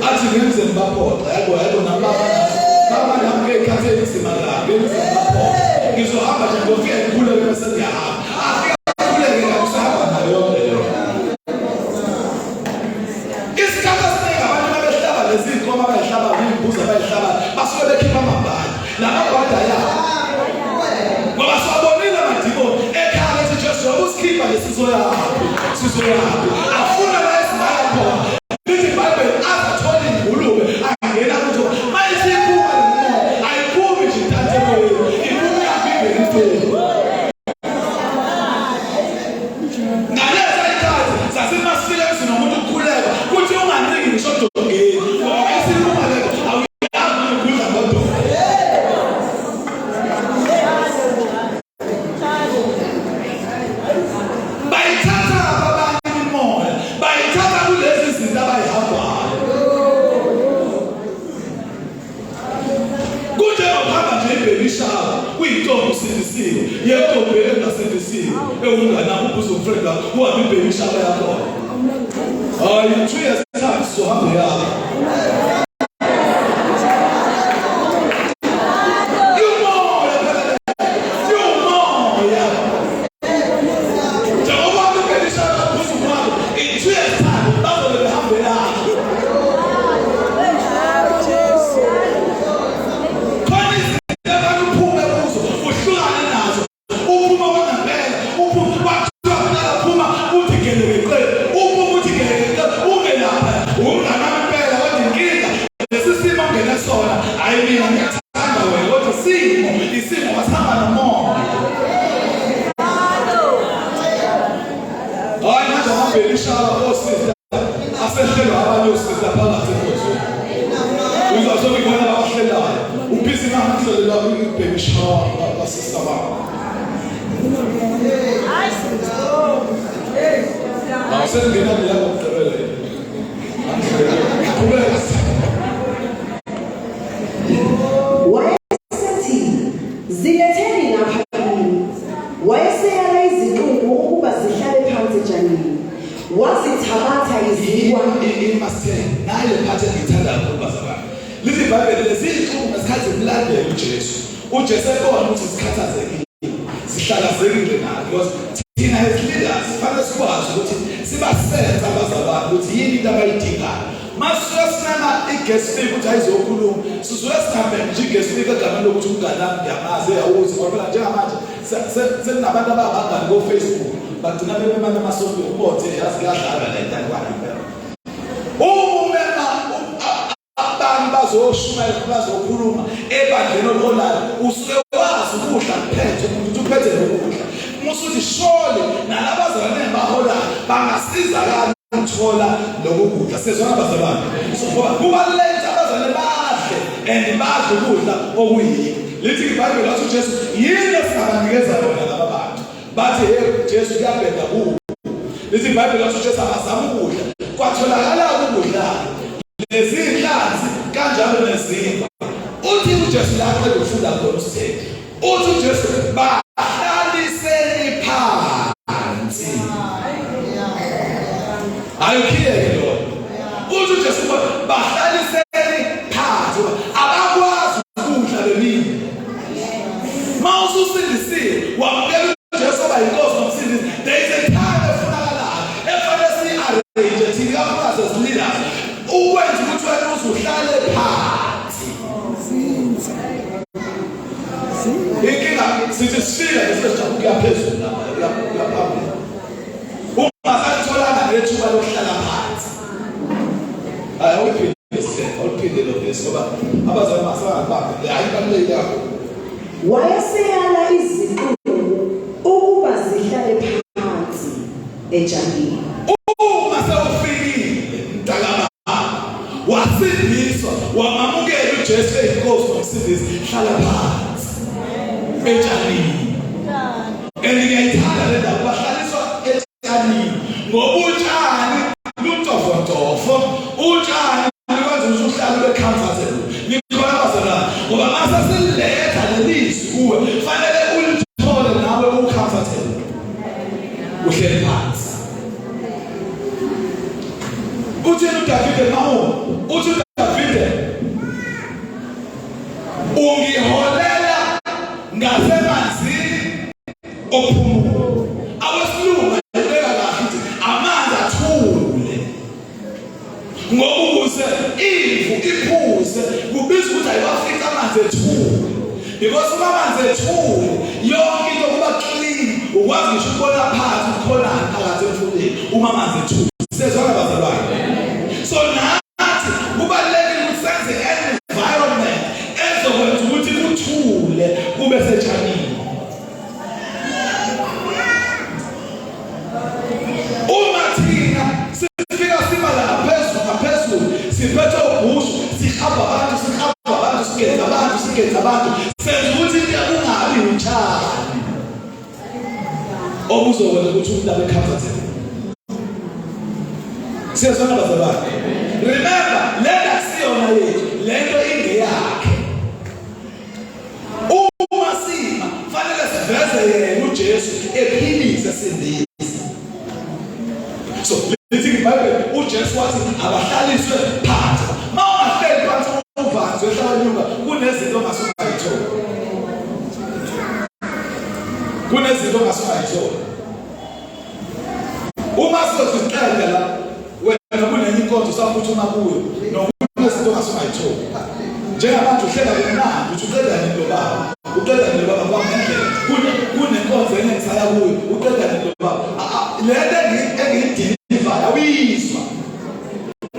athi ngenze ngibaphoxa yabo yabo nababa baba nami ngekhathi elinzima kabi ngenze ngibaphoxa ngizohamba nje ngofika ngikhuleke bese ngiyahamba afika ngikhuleke ngisahamba nayo yonke leyo isikhathi esiningi abantu babehlaba lezi zinkomo abayihlaba ney'mbuzi abayihlaba basuke bekhipha amabhadi la mabhadi ayabo ngoba siwabonile amadimoni ekhala ethi Jesu wabusikhipha nje sizoyaphi sizoyaphi afuna la esingaya khona lithi iBhayibheli azathole ingulube angena kuthi mayithi iphuma le moya ayiphumi nje intathe emoyeni iphuma iyaphinde imfeni ngalesa ikhathi sasimasifika emzini womuntu ukukhuleka kuthi unganciki ngisho odongeni ngoba isiphuma lento awuyazi ukudla ngodonga. Bayithatha abanye imimoya, bayithatha kulezi zinto abayihambayo. Kunjengokuhamba nje ibaby shower kuyintombi usindisiwe, yentombi engasindisiwe, ewumngane wakho ubuza umfriend wakho, uhambe ibaby shower yakhona. Hayi, 2 years time sizohamba yakho. Umoya phela umoya. Njengoba baby shower phuzu kwabo, in 2 years time bazobe behambelana. Khona izinto abantu uphume kuzo, uhlukane nazo. Uphuma kwangempela, uphuma kwathiwa kuqala phuma uthi gelekeqe, uphuma uthi gelekeqe, ume lapha, umngane wami impela kodwa inkinga lesi simo ongene sona, hayi mina ngiyakuthanda wena kodwa isimo, isimo wasihamba nomoya. shower osista asehlelwa abanye osista phakathi enkonzweni. Uzosobe khona abahlelayo. Ubhizi ngahlelela i-baby shower basista babo. Awusengena la ngokugqibela. Qhubeka. Wayesethi, Ziletheni ngapha kimi. Wayeseyala izixuku ukuba zihlale phansi etshanini. Wazithabatha izinkwa. Imasitheni nayi le phathi engiyithanda kakhulu bazalwane. Lithi iBhayibheli lezi iy'xuku ngesikhathi zimlandela uJesu. UJesu ebona ukuthi zikhathazekile. Sihlakazekile naye because thina as leaders fanele sikwazi ukuthi sibasenze abazalwane ukuthi yini into abayidingayo. Masuke sinama i-guest speaker ukuthi ayizokhuluma, sisuke singamemi nje i-guest speaker egameni lokuthi umngane wami ngiyamazi eyawuzi ngoba phela njengamanje sekunabantu abangabangani ko-Facebook bagcina bememana emasontweni ubothe yazi kuyadlalwa le nto ayikwazi impela. Uma umema abantu bazoshumayela bazokhuluma ebandleni oliholayo usuke wazi ukudla kuphethe umuntu uphethe nokudla musuthi shole nalabazalwane baholayo bangasizakala ukuthola lokhu kudla sezwana bazalwane. So ngoba kubalulekile abazalwane badle and badle ukudla okuyikho. Lithi iBhayibheli lathi uJesu yini esingabanikeza yona laba bantu? Bathi hey Jesu kuyabheda kubo. Lithi iBhayibheli lathi uJesu akazama ukudla kwatholakala ukudla lezi nhlanzi kanjalo nezinkwa. Uthi uJesu la qeda ukufunda khona usitheni? Uthi uJesu bahlaliseni phansi. Ayikhiyeke lo. Uthi uJesu bahlaliseni phansi abakwazi ukudla bemini. Mawususindisiwe wamukela uJesu oba yinkosi nomsindisi, there is a time efunakalayo efanele siyi-arrange thina ikakhulukazi as leaders ukwenza ukuthi wena uzuhlale phansi. Inkinga sithi sifika nje sijabula kuya phezulu lapha kuya phambili. Ungasalitholanga nethuba lokuhlala phansi. Hayi awuphinde awuphinde lo vesi ngoba abazali masangabambe hayi ibalulekile kakhulu. Wayeseyala izixuku ukuba zihlale phansi etshanini. Uma sewufikile mntakababa wasindiswa wamamukela uJesu eyinkosi nomsindisi hlala phansi etshanini. And ngiyayithanda le ndaba bahlaliswa etshanini ngoba utshani luntofotofo utshani lukwenza ukuthi uhlale ube comfortable. Nikhona bazalwane ngoba mase siletha lelizwi kuwe fanele ulithole nawe u-comfortable uhleli phansi. Uthini uDavide mawu? Uthi uDavide ungiholela ngasemanzini ophumulo. Awesilungu ayibeka kahle ukuthi amanzi athule. Ngoba ukuze imvu iphuze kubiza ukuthi ayiwafice amanzi ethule. Because uma amanzi ethule yonke into kuba clean ukwazi ngisho ukubona phansi ukhonani phakathi emfuleni uma amanzi ethule. Siyezwana bazalwane? So nathi kubalulekile ukuthi senze environment ezokwenza ukuthi kuthule kube setshanini. Uma thina sifika sima la phezulu ngaphezulu siphethe ubhushu sihamba abantu sihamba abantu sigeza abantu sigeza abantu senza ukuthi into kungabi utshani obuzokwenza ukuthi umuntu abe comfortable. Siyazwana bazalwane? Remember lena kusiyona yethu lento ingeyakhe. Uma sima fanele siveze yena uJesu ephilise sindise. So lithi iBhayibheli uJesu wathi abahlaliswe phansi. Mawungahleli phansi uvanzi wehlala nyuka kunezinto ongasungayithola. Kunezinto ongasungayithola. Uma sizoziqeda la wena kunenye inkonzo usaphuthuma kuyo nokunezinto ongasungayithola. Njengamanje uhlela kumnandi uthi uqeda nini lo baba? Uqeda nini lo baba ngoba ngendlela kunenkonzo enye engisaya kuyo uqeda nini lo baba? Le nto engiyidilivayo awuyizwa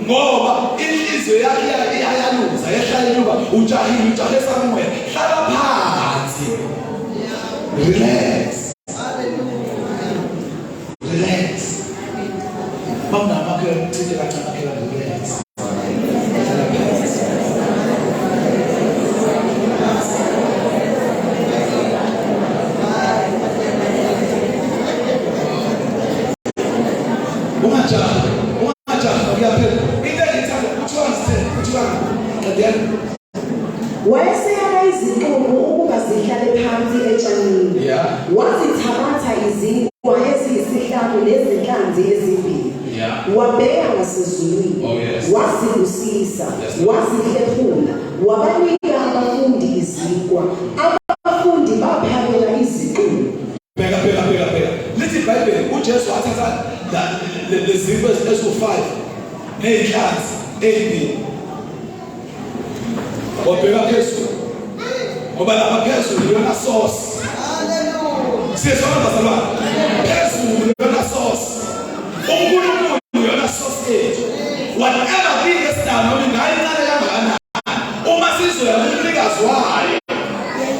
ngoba inhliziyo yakhe iyayaluza yehla inyuka ujahile ujahe somewhere hlala phansi relax relax. Wazihlephula wabanika abafundi izinkwa, abafundi baphakela izixuku. Bheka bheka bheka bheka. Lithi iBhayibheli uJesu wathatha lezinkwa eziwu-5 nezinhlanzi ezimbili. Wabheka phezulu. Ngoba lapha phezulu iyona source. Hallelujah. Siyezwana bazalwane. Phezulu iyona source. UNkulunkulu iyona source yethu. Whatever thing esinayo noma ingayincane kangakanani uma sizoya kumnikazi wayo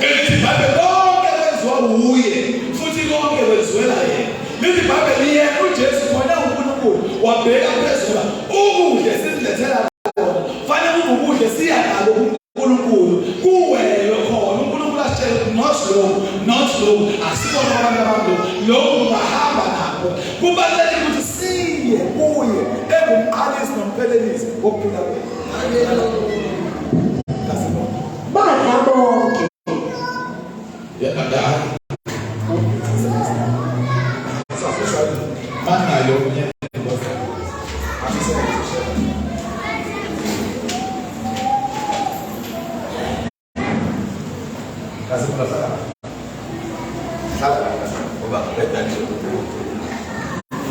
elithi iBhayibheli konke kwenziwa wuye futhi konke kwenziwela yena. Lithi iBhayibheli yena uJesu khona uNkulunkulu wabheka phezulu ukudla esimlethela kona fanele kube ukudla siya nako uNkulunkulu kuwelwe khona uNkulunkulu asitshele ukuthi not lokhu not lokhu asikona abantu abantu lokhu ungahamba nakho kubalulekile ukuthi siye kuye engumqalisi nomphelelisi wokuphila kwethu. Badla bonke.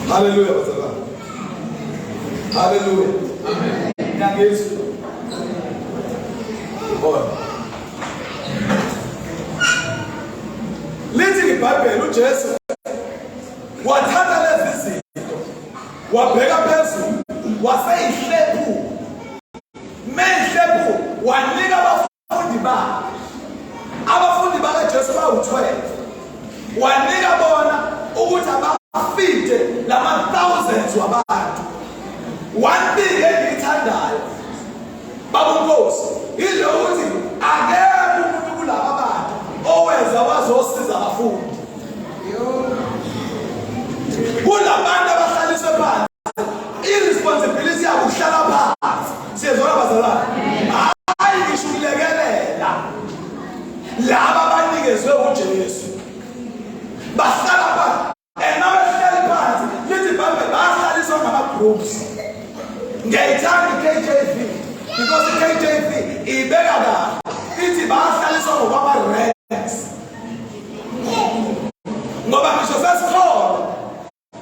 Hallelujah bazalwane. Hallelujah. Amen. Ngiyangizwa. Bona. Lithi iBhayibheli uJesu wathatha lezi zinto wabheka phezulu waseyihlephula. Mehlephula wanika abafundi bakhe. Abafundi bakaJesu bawu-12. Wanika bona ukuthi abafide lama thousands wabantu. One thing engiyithandayo Baba uNkosi yilo ukuthi akekho umuntu kulaba bantu oweza wazosiza abafundi. Kulabantu abahlaliswe phansi i-responsibility yabo ukuhlala phansi. Siyezwana bazalwane? Hayi ngisho ukulekelela laba abanikezwe uJesu. Bahlala phansi And mabehleli phansi lithi iBhayibheli bahlaliswa ngama-groups. Ngiyayithanda i-KJV because i-KJV ibeka kahle ithi bahlaliswa ngokwama-ranks. Ngoba ngisho sesikhona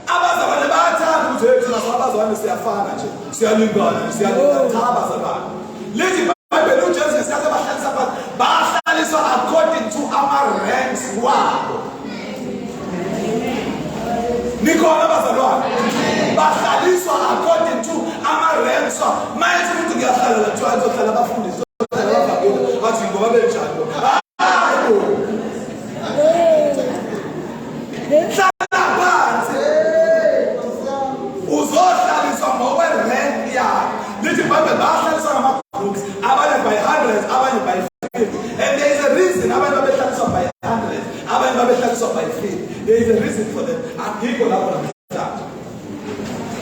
abazalwane bayathanda ukuthi hey thina sabazalwane siyafana nje siyalingana siyalingana cha abazalwane lithi iBhayibheli uJesu ngesikhathi ebahlalisa phansi bahlaliswa according to ama-ranks wabo nikhona bazalwane bahlaliswa according to ama-ranks wabo mayethi umuntu ngiyahlala la kuthiwa ngizohlala abafundisi zohlala abavangeli bathi ngoba benjani hayi bo hlala phansi uzohlaliswa ngokwe-rank yakho lithi ibhayibheli bahlaliswa ngama-groups abanye by hundreds abanye by fifty and there is a reason abanye babehlaliswa by hundreds abanye babehlaliswa by fifty there is a reason for that akikho lapho namhlanje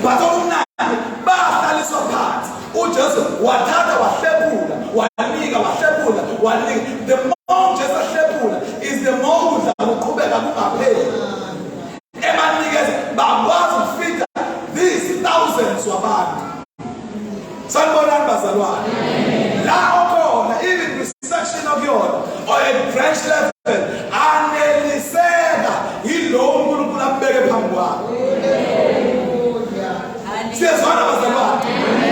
but okumnandi bahlaliswa phansi ujesu wathatha wahlephula wanika wahlephula wanika the more ujesu ahlephula is the more ukudla kuqhubeka kungapheli ebanikeza bakwazi ukufida these thousands wabantu sanibonani bazalwane la okhona even kwi-section okuyona or at branch level aneliseka yilowo uNkulunkulu ambeke phambi kwakho siyezwana bazalwane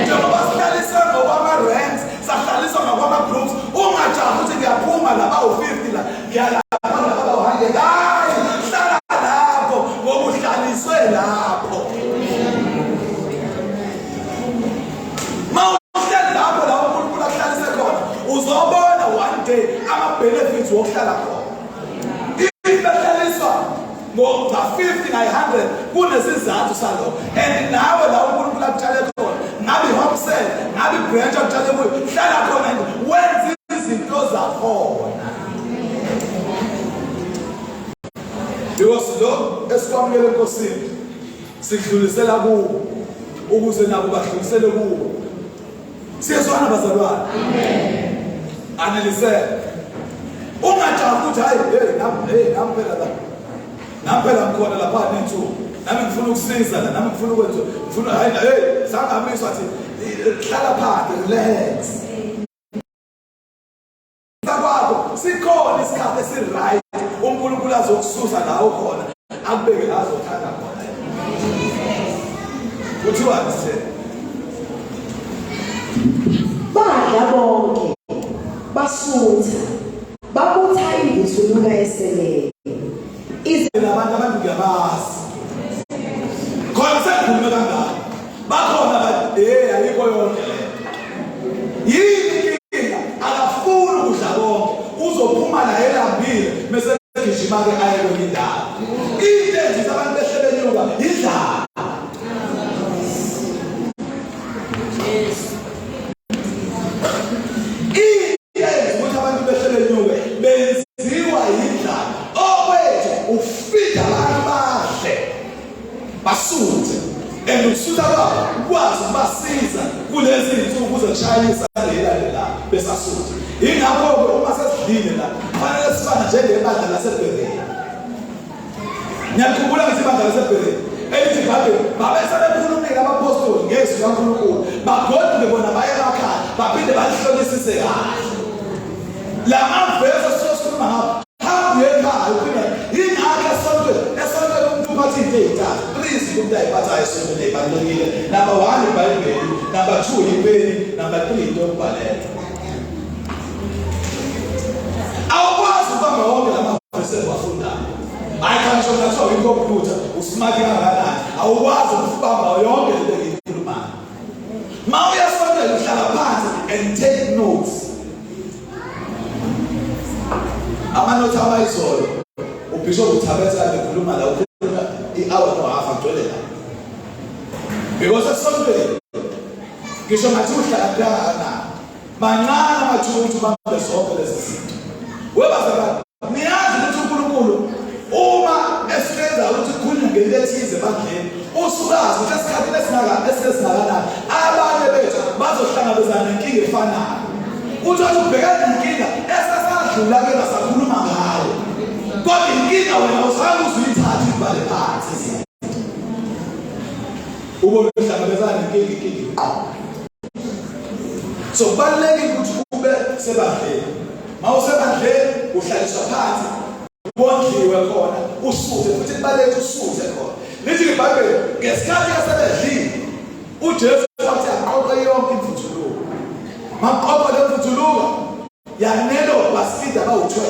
njengoba sihlaliswe ngokwama-ranks sahlaliswa ngokwama-groups ungajahi ukuthi ngiyaphuma la bawu-50 la ngiyalapha laba bawu-100 hayi hlala lapho ngoba uhlaliswe lapho ma uhleli lapho la uNkulunkulu akuhlalise khona uzobona one day ama-benefits wokuhlala khona if behlaliswa nga-50 ngayi-100 kunesizathu salokho and nawe la uNkulunkulu akutshale khona ngabe i-home cell ngabe i-branch akutshale kuyo hlala khona and wenze izinto zakhona because lo esikwamukele enkosini sikudlulisela kubo ukuze nabo badlulisele kubo siyezwana bazalwane aneliseka ungajahi ukuthi hayi hey nami hey nami phela la nami phela ngikhona lapha nensuku nami ngifuna ukusiza la nami ngifuna ukwenza ngifuna hayi hey sangamiswa thi Hlala phansi, relax. Kwakho sikhona isikhathi esi-right uNkulunkulu azokususa la ukhona akubeke la azothanda khona. Kuthiwani sithe? Badla bonke basutha babutha imvuthuluka eseleyo. Abantu abantu ngiyabazi. Khona sekukhulume kangaka. Bakhona abantu eh ayikho yonke le. Yini inkinga? Akafuni ukudla konke. Uzophuma la elambile bese gijima ke aye kwenye indawo. Into enziza abantu behle benyuka indlala. Into eyenza ukuthi abantu behle benyuke benziwa yindlala. Okwethu ufida abantu badle basuthe and ukusutha kwabo ukwazi ukubasiza kulezi zinsuku kuze kushaye isandela la besasutha. Ingakho-ke uma sesidlile la kufanele sifane njengebandla laseBhereya. Ngiyakhumbula ngithi ibandla laseBhereya elithi iBhayibheli babe sebekhulumile abaphostoli ngezwi likaNkulunkulu, bagoduke bona baye emakhaya baphinde balihlolisise kahle la mavesi esisuke sikhuluma ngawo. Hamba uye ekhaya uphinde yingakho esontweni esontweni umuntu uphatha into ey'ntathu three izinto umuntu ayiphathayo esontweni ey'balulekile. Number one iBhayibheli, number two ipeni, number three into yokubhalela. Awukwazi ukubamba wonke la mavesi engiwafundayo. Hayi cha ngisho kungathiwa ikhompyutha usmart kangakanani awukwazi ukubamba yonke lento engiyikhulumayo. Ma uya esontweni uhlala phansi and take notes. Amanothi amayizolo uBishop uThabethe kade ekhuluma la ukhuluma i-hour no half agcwele la. Because esontweni ngisho ngathi uhlala kangakanani mancane amathuba ukuthi ubambe zonke lezi zinto. Webazalwane niyazi ukuthi uNkulunkulu uma esenza ukuthi kukhulunywe ngento ethize ebandleni usukazi ukuthi esikhathini esingaka esingakanani abanye bethu bazohlangabezana nenkinga efanayo. Uthi wathi ubhekana nenkinga esesadlula ke sakhuluma ngayo. Kodwa inkinga wena uzange uzuyithathe ibhale phansi. Ubona uhlangabezana nenkinga inkinga iqoqa. So kubalulekile ukuthi ube sebandleni. Mawusebandleni uhlaliswa phansi wondliwe khona usuthe futhi kubalulekile usuthe khona. Lithi iBhayibheli ngesikhathi esebedlile uJesu wathi aqoqe yonke imvuthuluka. Maqoqo le mvuthuluka yanelo basida abawu-12.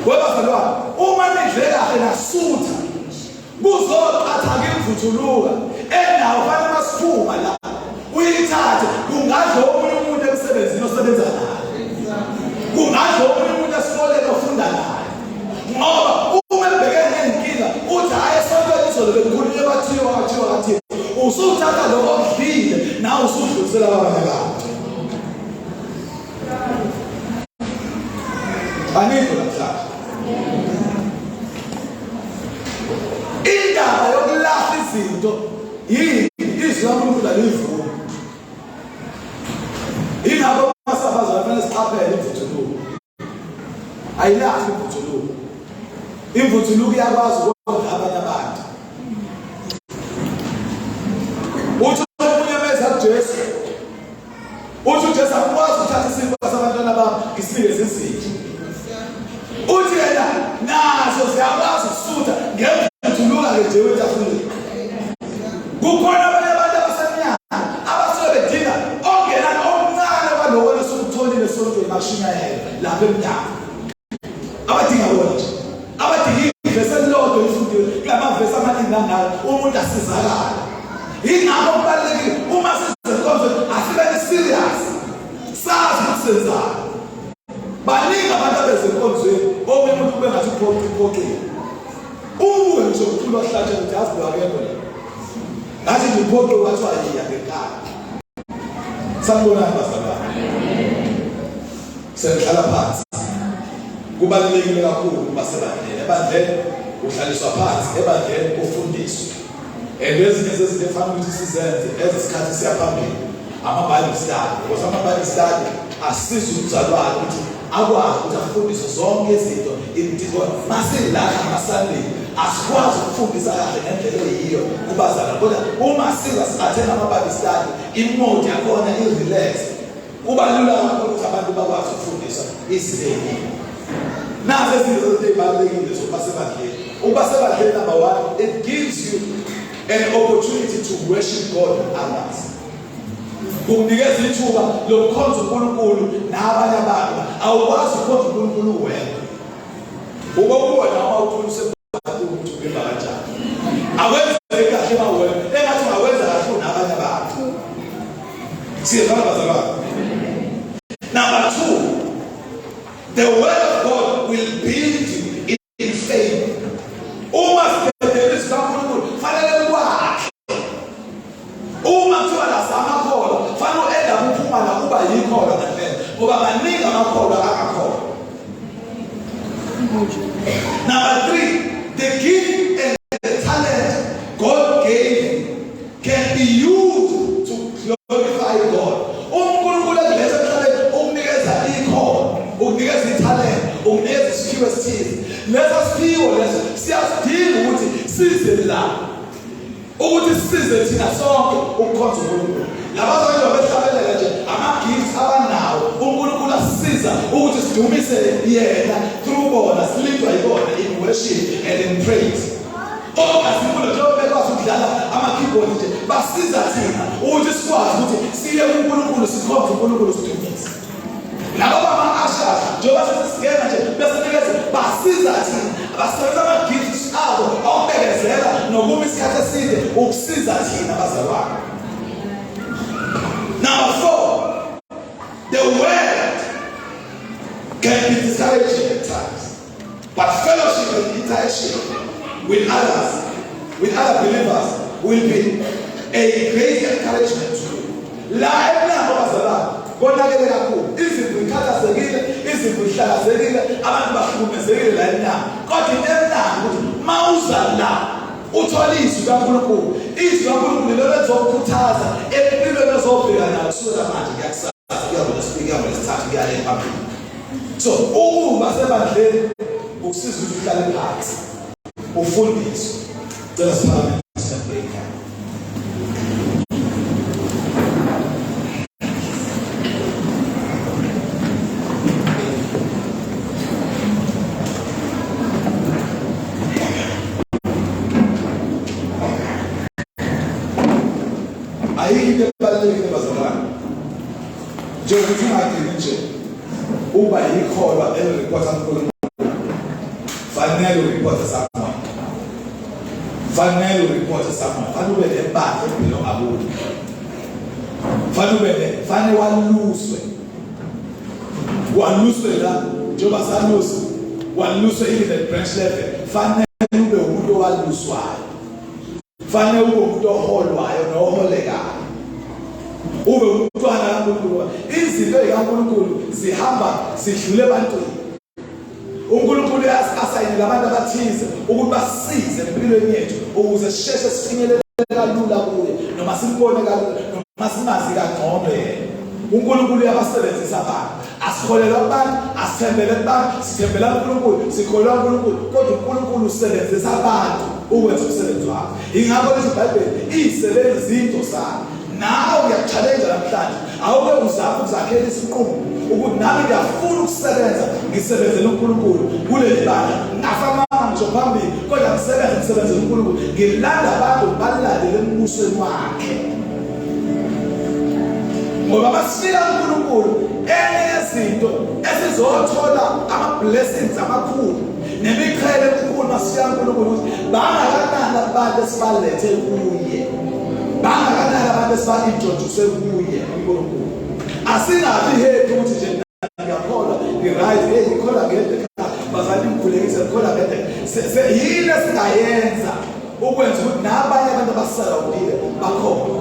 Webazalwane uma nidle kahle nasutha kuzoqhatha-ke imvuthuluka enawo fanele masiphuma la uyithathe kungadla omunye umuntu emsebenzini osebenza naye kungadla omunye umuntu esikoleni ofunda naye ngoba uma ebhekene nenkinga uthi hhayi esontweni izolo bekukhulunywe kwathiwa kwathiwa kwathiwa usuthatha lokho okudlile nawe usudlulisela kwabanye abantu. Anikho namhlanje. Indaba yokulahla izinto yini izwi laNkulunkulu alivumi. Yingakho masabazwa kufanele siqaphele imvuthuluko. Ayilahli imvuthuluko. Imvuthuluko iyakwazi ukondla abanye abantu. Uthi omunye meza kuJesu Uthi uJesu akukwazi ukuthatha isinkwa sabantwana bami ngisinikeze izinja. Uthi yena nazo ziyakwazi ukusutha ngemvuthuluka-ke nje wetafuleni. Kukhona abanye abantu abasemnyango abasuke bedinga ongenani omncane kwaloko esukutholile esontweni makushunyayelwa lapha emnyango. Abadinga wona nje. Abadinga ivesi elilodwa elifundiwe kulamavesi amaningi kangaka umuntu asizakale. Yingakho kubalulekile uma sizenkonzweni asibeni serious. Sazi ukuthi senzani. Baningi abantu abezenkonzweni omunye umuntu kube ngathi uphoqi uphoqile. Ubuke ngisho uthula ohlatshe ukuthi yazi lo akekho la. Ngathi nje uphoqi kwathiwa yiya ngenkani. Sanibonani bazalwane. Sengihlala phansi. Kubalulekile kakhulu ukuba sebandleni. Ebandleni uhlaliswa phansi, ebandleni ufundiswe. And ezinye zezinto ekufanele ukuthi sizenze ezesikhathi siya phambili ama-Bible study because ama-Bible study asiza umzalwane ukuthi akwazi ukuthi afundiswe zonke izinto imithiko masilapha ama-Sunday. Asikwazi ukufundisa kahle ngendlela eyiyo kubazalwane, kodwa uma siza si-attend ama-Bible study, i-mode yakhona i-relax, kuba lula kakhulu ukuthi abantu bakwazi ukufundiswa izinto ey'ningi. Nazi ezinye zezinto ey'balulekile zokuba sebandleni. Ukuba sebandleni, number one, it gives you an opportunity to worship God with others. Kukunikeza ithuba lokukhonza uNkulunkulu nabanye abantu. Awukwazi ukukhonza uNkulunkulu wedwa. Uba uwena uma uthula usemphakathini ukuthi ubhema kanjani. Akwenzeki kahle uma uwena, engathi ungakwenza kahle unabanye abantu. Siyezwana bazalwane. Number two, the word of God will build you in faith. Uma sidedela izwi likaNkulunkulu, fanele kwakhe. Uma kuthiwa la samakholwa, fanele u-end up uphuma la uba yikholwa ngempela, ngoba maningi amakholwa angakholwa. Number three, the gift and the talent God gave you can be used to glorify God. UNkulunkulu ekuletha emhlabeni ukunikeza ikhono, ukunikeza ithalente, ukunikeza isiphiwo esithize. Leso siphiwo leso siyasidinga ukuthi size la ukuthi sisize thina sonke ukukhonza uNkulunkulu. Laba bantu abehlabelela nje ama-gifts abanawo, uNkulunkulu asisiza ukuthi sidumise yena through bona, silindwa yibona in worship and in praise. Ongazibulo njengoba bekwazi ukudlala ama-keyboard nje, basiza thina ukuthi sikwazi ukuthi siye kuNkulunkulu, sikhonze uNkulunkulu, sidumise. Laba bama-ushers njengoba sesingena nje besinikeza, basiza thina, basebenzisa ama-gifts abo okubekezela nokuma isikhathi eside ukusiza thina bazalwane. Number four, the word can be discouraging at times, but fellowship and interaction with others, with other believers, will be a great encouragement to you. La emnyango bazalwane konakele kakhulu, izimvu ikhathazekile, izimvu ihlakazekile, abantu bahlukumezekile la emnyango. Kodwa into emnandi ukuthi mawuza la uthola izwi kaNkulunkulu, izwi kaNkulunkulu lelo elizokukhuthaza empilweni ozobheka nayo kusukela manje kuya kusasa, kuya ngolwesibili, kuya ngolwesithathu, kuya le phambili. So ukuba sebandleni ukusiza ukuthi uhlale phansi ufundiswe. Cela siphakame sibheke. Ayikho into ebalulekile bazalwane njengokuthi ungagcini nje uba yikholwa eliripotha kuNkulunkulu, fanele uripothe someone, fanele uripothe someone, fanele ube nebandla obhilonga kulo, fanele ube ne, fanele waluswe, waluswe la njengoba saluswe, waluswe even at branch level, fanele ube umuntu owaluswayo, fanele ube umuntu oholwayo noholekayo, ube umntwana kaNkulunkulu. Izinto zikaNkulunkulu zihamba zidlule ebantwini. uNkulunkulu uyasayinela abantu abathize ukuthi basize empilweni yethu ukuze sisheshe sifinyelele kalula kuye, noma simbone kalula, noma simazi kangcono yena. uNkulunkulu uyabasebenzisa abantu. Asikholelwa kubantu, asithembele kubantu, sithembela kuNkulunkulu, sikholelwa kuNkulunkulu, kodwa uNkulunkulu usebenzisa abantu ukwenza umsebenzi wakhe. Ingakho lithi iBhayibheli, izisebenzi ziyingcosana. Nawe ngiyakuchallenge namhlanje, awuke uzame ukuzakhela isinqumo ukuthi nami ngiyafuna ukusebenza, ngisebenzele uNkulunkulu kuleli bandla, ngingafamanga ngisho phambili, kodwa ngisebenze ngisebenzele uNkulunkulu, ngilanda abantu ngibalandele embusweni wakhe. Ngoba masifika kuNkulunkulu, enye yezinto esizothola ama-blessings amakhulu nemiqhele emikhulu masifika kuNkulunkulu ukuthi bangakanani abantu esibalethe kuye, bangakanani abantu esiba-introduce kuye uNkulunkulu. Asingabi happy ukuthi nje ngiyakholwa, ngi-right, hey ngikholwa ngedwa ekhaya, bazali ngikhulekise, ngikholwa ngedwa. Yini esingayenza ukwenza ukuthi nabanye abantu abasarawundile bakhona?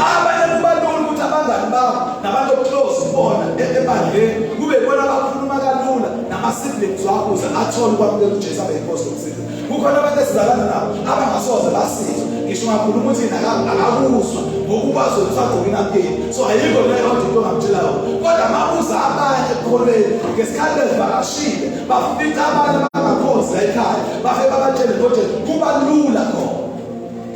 Abanye kuba lula ukuthi abangani babo nabantu oclose kubona ebandleni kube ibona abakhuluma kalula nama-siblings wakho ukuze athole ukwamukela uJesu abe yinkosi yomsizi. Kukhona abantu esizalana nabo abangasoze basizwe, ngisho ungakhuluma uthini akakuzwa. Ngokubazi usagqoka inapkeni, so ayikho leyo into ongamtshela yona. Kodwa mabuza abanye ekukholweni ngesikhathi bevakashile, bafica abanye abangakhozi la ekhaya, bafike babatshele ngoje, kuba lula khona.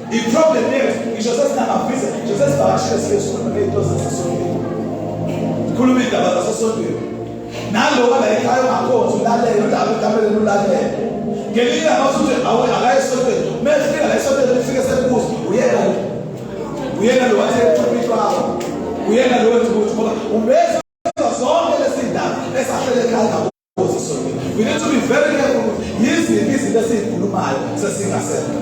I-problem yethu, ngisho sesinamavisa, ngisho sesivakashile, sike sikhulume ngey'nto zasesontweni, khuluma iy'ndaba zasesontweni. Naloba la ekhaya ungakhonzi, ulalele, udaba ekameleni, ulalele. Ngelinye ilanga usuthi awu, akaye esontweni. Uma efika la esontweni, lifike sekubuza, uyena lo, uyena lo wathi ethupha wakho, uyena lo wenza ukuthi, ngoba ubezwa zonke lezi ndaba esahlele ekhaya ngakuzo esontweni. We need to be very careful ukuthi yiziphi izinto esizikhulumayo sesingasekho.